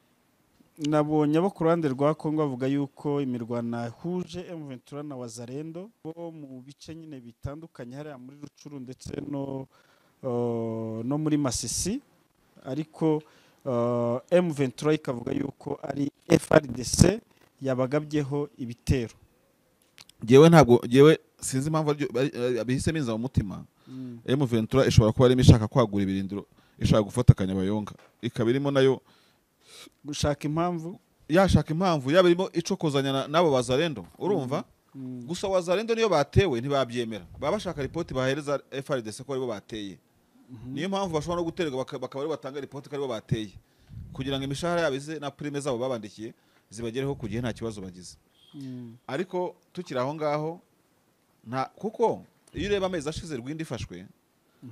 Nabonye abo ku ruhande rwa Congo bavuga yuko imirwano yahuje M23 na Wazalendo bo mu bice nyine bitandukanye hariya muri Rucuru ndetse no muri Masisi, ariko M23 ikavuga yuko ari FARDC yabagabyeho ibitero. Jewe ntabwo, jewe sinzi impamvu bihise binza mu mutima. M23 ishobora kuba arimo ishaka kwagura ibirindiro, ishaka gufata Kanyabayonga, ikaba irimo nayo gushaka impamvu. Yashaka impamvu, yaba irimo icokozanya n'abo Bazalendo, urumva? Gusa Wazalendo niyo batewe ntibabyemera, baba bashaka ripoti bahereza FARDC ko aribo bateye. Niyo mpamvu bashobora no guterwa bakaba aribo batanga ripoti ko aribo bateye, kugira ngo imishahara yabo ize na prime zabo babandikiye zibagereho ku gihe, nta kibazo bagize. Ariko tukiri aho ngaho, nta kuko iyo ureba amezi ashize Rwindi ifashwe,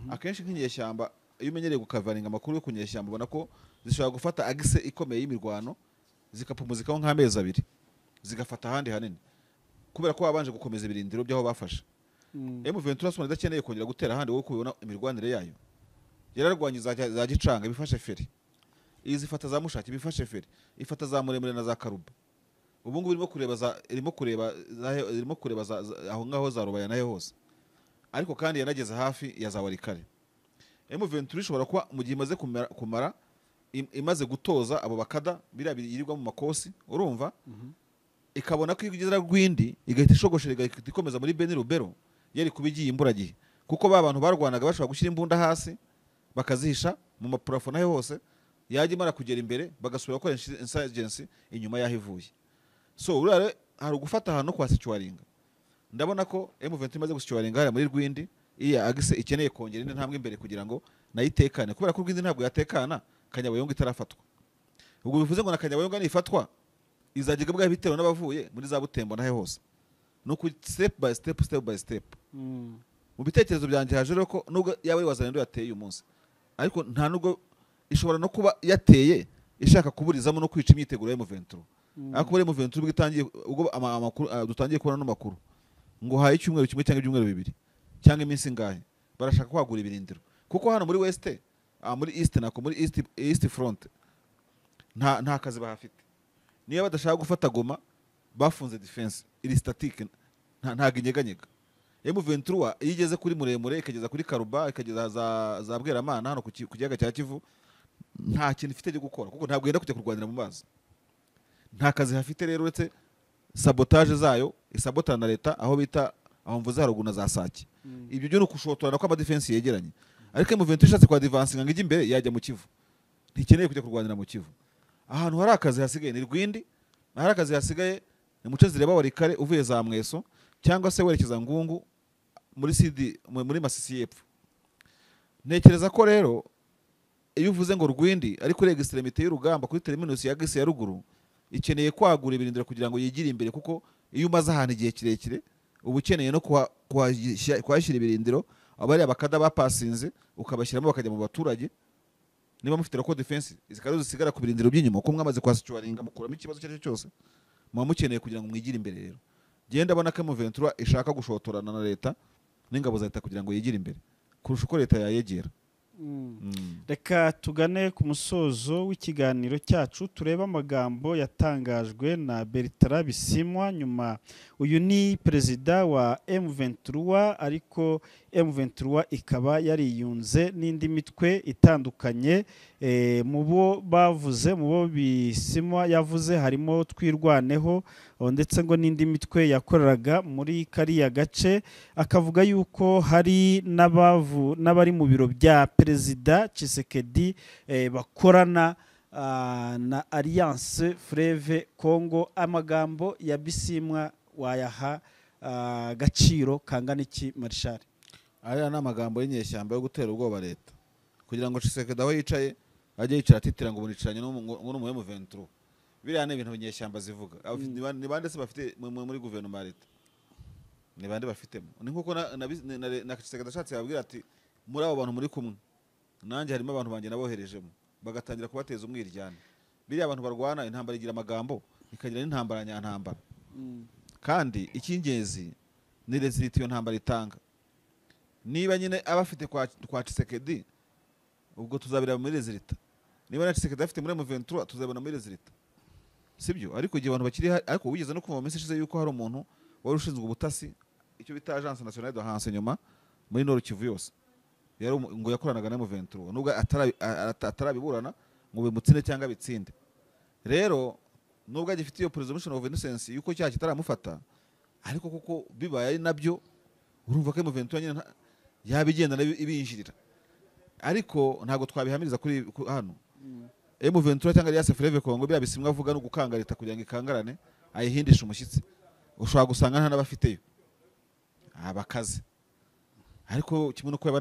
akenshi nk'inyeshyamba Iyo umenyereye gukavaringa amakuru yo kunyeshyamba, ubona ko zishobora gufata axe ikomeye y'imirwano, zikapumuzikaho nk'amezi 2, zigafata ahandi hanini, kubera ko babanje gukomeza ibirindiro by'aho bafashe. M23 soma idakeneye kongera gutera ahandi, wowe kubibona imirwanire yayo yararwanye za Gicanga bifashe feri, izifata za Mushaki bifashe feri, ifata za Muremure na za Karuba. Ubu ngubu irimo kureba aho ngaho za Rubaya nayo hose, ariko kandi yanageze hafi ya za Walikale. M23 ishobora kuba mu gihe imaze kumara imaze gutoza abo bakada biriya birirwa mu makosi, urumva, ikabona ko igeze Rwindi igahita ishogoshera igahita ikomeza muri Beni Rubero, yari kuba igiye imburagihe, kuko ba bantu barwanaga bashobora gushyira imbunda hasi bakazihisha mu maparafo nayo hose, yajya imara kugera imbere bagasubira gukora insurgency inyuma y'aho ivuye. So urare hari ugufata ahantu kwa securinga. Ndabona ko M23 imaze gusecuringa hariya muri Rwindi, iya axe ikeneye kongera indi ntambwe imbere kugira ngo nayitekane, kubera ko Rwindi ntabwo yatekana Kanyabayonga itarafatwa. Ubwo bivuze ngo na Kanyabayonga nifatwa izajya igabwa ibitero n'abavuye muri za Butembo nahe hose. Nuko step by step, step by step. Mu bitekerezo byanjye haje rero ko nubwo yaba ari Wazalendo yateye uyu munsi, ariko nta nubwo ishobora no kuba yateye ishaka kuburizamo no kwica imyiteguro ya M23. Ariko muri M23 ubwo itangiye, ubwo amakuru dutangiye kubona no makuru ngo haye icyumweru kimwe cyangwa ibyumweru 2 cyangwa iminsi ingahe, barashaka kwagura ibirindiro, kuko hano muri West, muri East nako muri East Front nta kazi bahafite. Niba badashaka gufata Goma bafunze defense iri statique, ntago inyeganyega. M23 iyo igeze kuri Muremure ikageza kuri Karuba ikageza za Bweramana hano ku kiyaga cya Kivu, nta kintu ifite cyo gukora, kuko ntabwo yenda kujya kurwanira mu mazi. Nta kazi hafite rero uretse sabotage zayo isabotana na leta, aho bita aho mvuze haruguru na za Sake. Ibyo byo nukushotorana ko ama defense yegeranye, ariko M23 ishatse kwa advance ngo ijye imbere yajya mu Kivu, ntikeneye kujya kurwanira mu Kivu. Ahantu hari akazi hasigaye ni Rwindi, hari akazi hasigaye ni muce zireba Walikale uvuye za Mweso cyangwa se werekeza Ngungu muri CD muri Masisi y'epfo. Ntekereza ko rero iyo uvuze ngo Rwindi ari kuri extremité y'urugamba kuri terminus ya Gisi ya ruguru, ikeneye kwagura ibirindiro kugira ngo yigire imbere, kuko iyo umaze ahantu igihe kirekire uba ukeneye no kuhashyira ibirindiro, abari abakada bapasinze ukabashyiramo bakajya mu baturage. Niba mufite local defense zikaba zisigara ku birindiro by'inyuma, kuko mwamaze kwasicuringa mukuramo ikibazo icyo ari cyo cyose, muba mukeneye kugira ngo mwigire imbere. Rero genda abona ko M23 ishaka gushotorana na leta n'ingabo za leta kugira ngo yigire imbere kurusha uko leta yayegera. Reka tugane ku musozo w'ikiganiro cyacu, turebe amagambo yatangajwe na Bertrand Bisimwa. Nyuma uyu ni perezida wa M23, ariko M23 ikaba yariyunze n'indi mitwe itandukanye. Mu bo bavuze, mu bo Bisimwa yavuze harimo Twirwaneho ndetse ngo n'indi mitwe yakoreraga muri kariya gace, akavuga yuko hari n'abari mu biro bya Perezida Tshisekedi bakorana na Alliance Fleuve Congo. Amagambo ya Bisimwa wayaha gaciro kangana iki, Marshal? Aya ni amagambo y'inyeshyamba yo gutera ubwoba leta, kugira ngo Tshisekedi aho yicaye ajye yicara atitira ngo bunicaranye n'umu M23. Biriya ni ibintu inyeshyamba zivuga. Ni bande se bafite muri guverinoma ya leta? Ni bande bafitemo? Ni nkuko na Tshisekedi ashatse yababwira ati muri abo bantu muri kumwe nanjye harimo abantu banjye naboherejemo, bagatangira kubateza umwiryane. Biriya abantu barwana intambara igira amagambo, ikagira n'intambara nyantambara. Kandi icy'ingenzi ni result iyo ntambara itanga. Niba nyine abafite kwa Tshisekedi, ubwo tuzabira muri result. Niba na Tshisekedi afite muri M23 tuzabona muri result, sibyo? Ariko igihe abantu bakiri, ariko wigeze no kumva mu minsi ishize yuko hari umuntu wari ushinzwe ubutasi, icyo bita Agence Nationale de Renseignement muri Nord Kivu yose, yari ngo yakoranaga na M23, nubwo atarabiburana ngo bimutsinde cyangwa bitsinde. Rero nubwo agifite iyo presumption of innocence yuko cyaha kitaramufata, ariko kuko bibaye ari nabyo, urumva ko M23 nyine yabigenda ibinjirira, ariko ntago twabihamiriza kuri hano. M23 cyangwa Alliance Fleuve Congo bya Bisimwa avuga no gukanga leta kugira ngo ikangarane ayihindishe umushyitsi, ushobora gusanga nta n'abafiteyo abakaze, ariko kimwe no kuba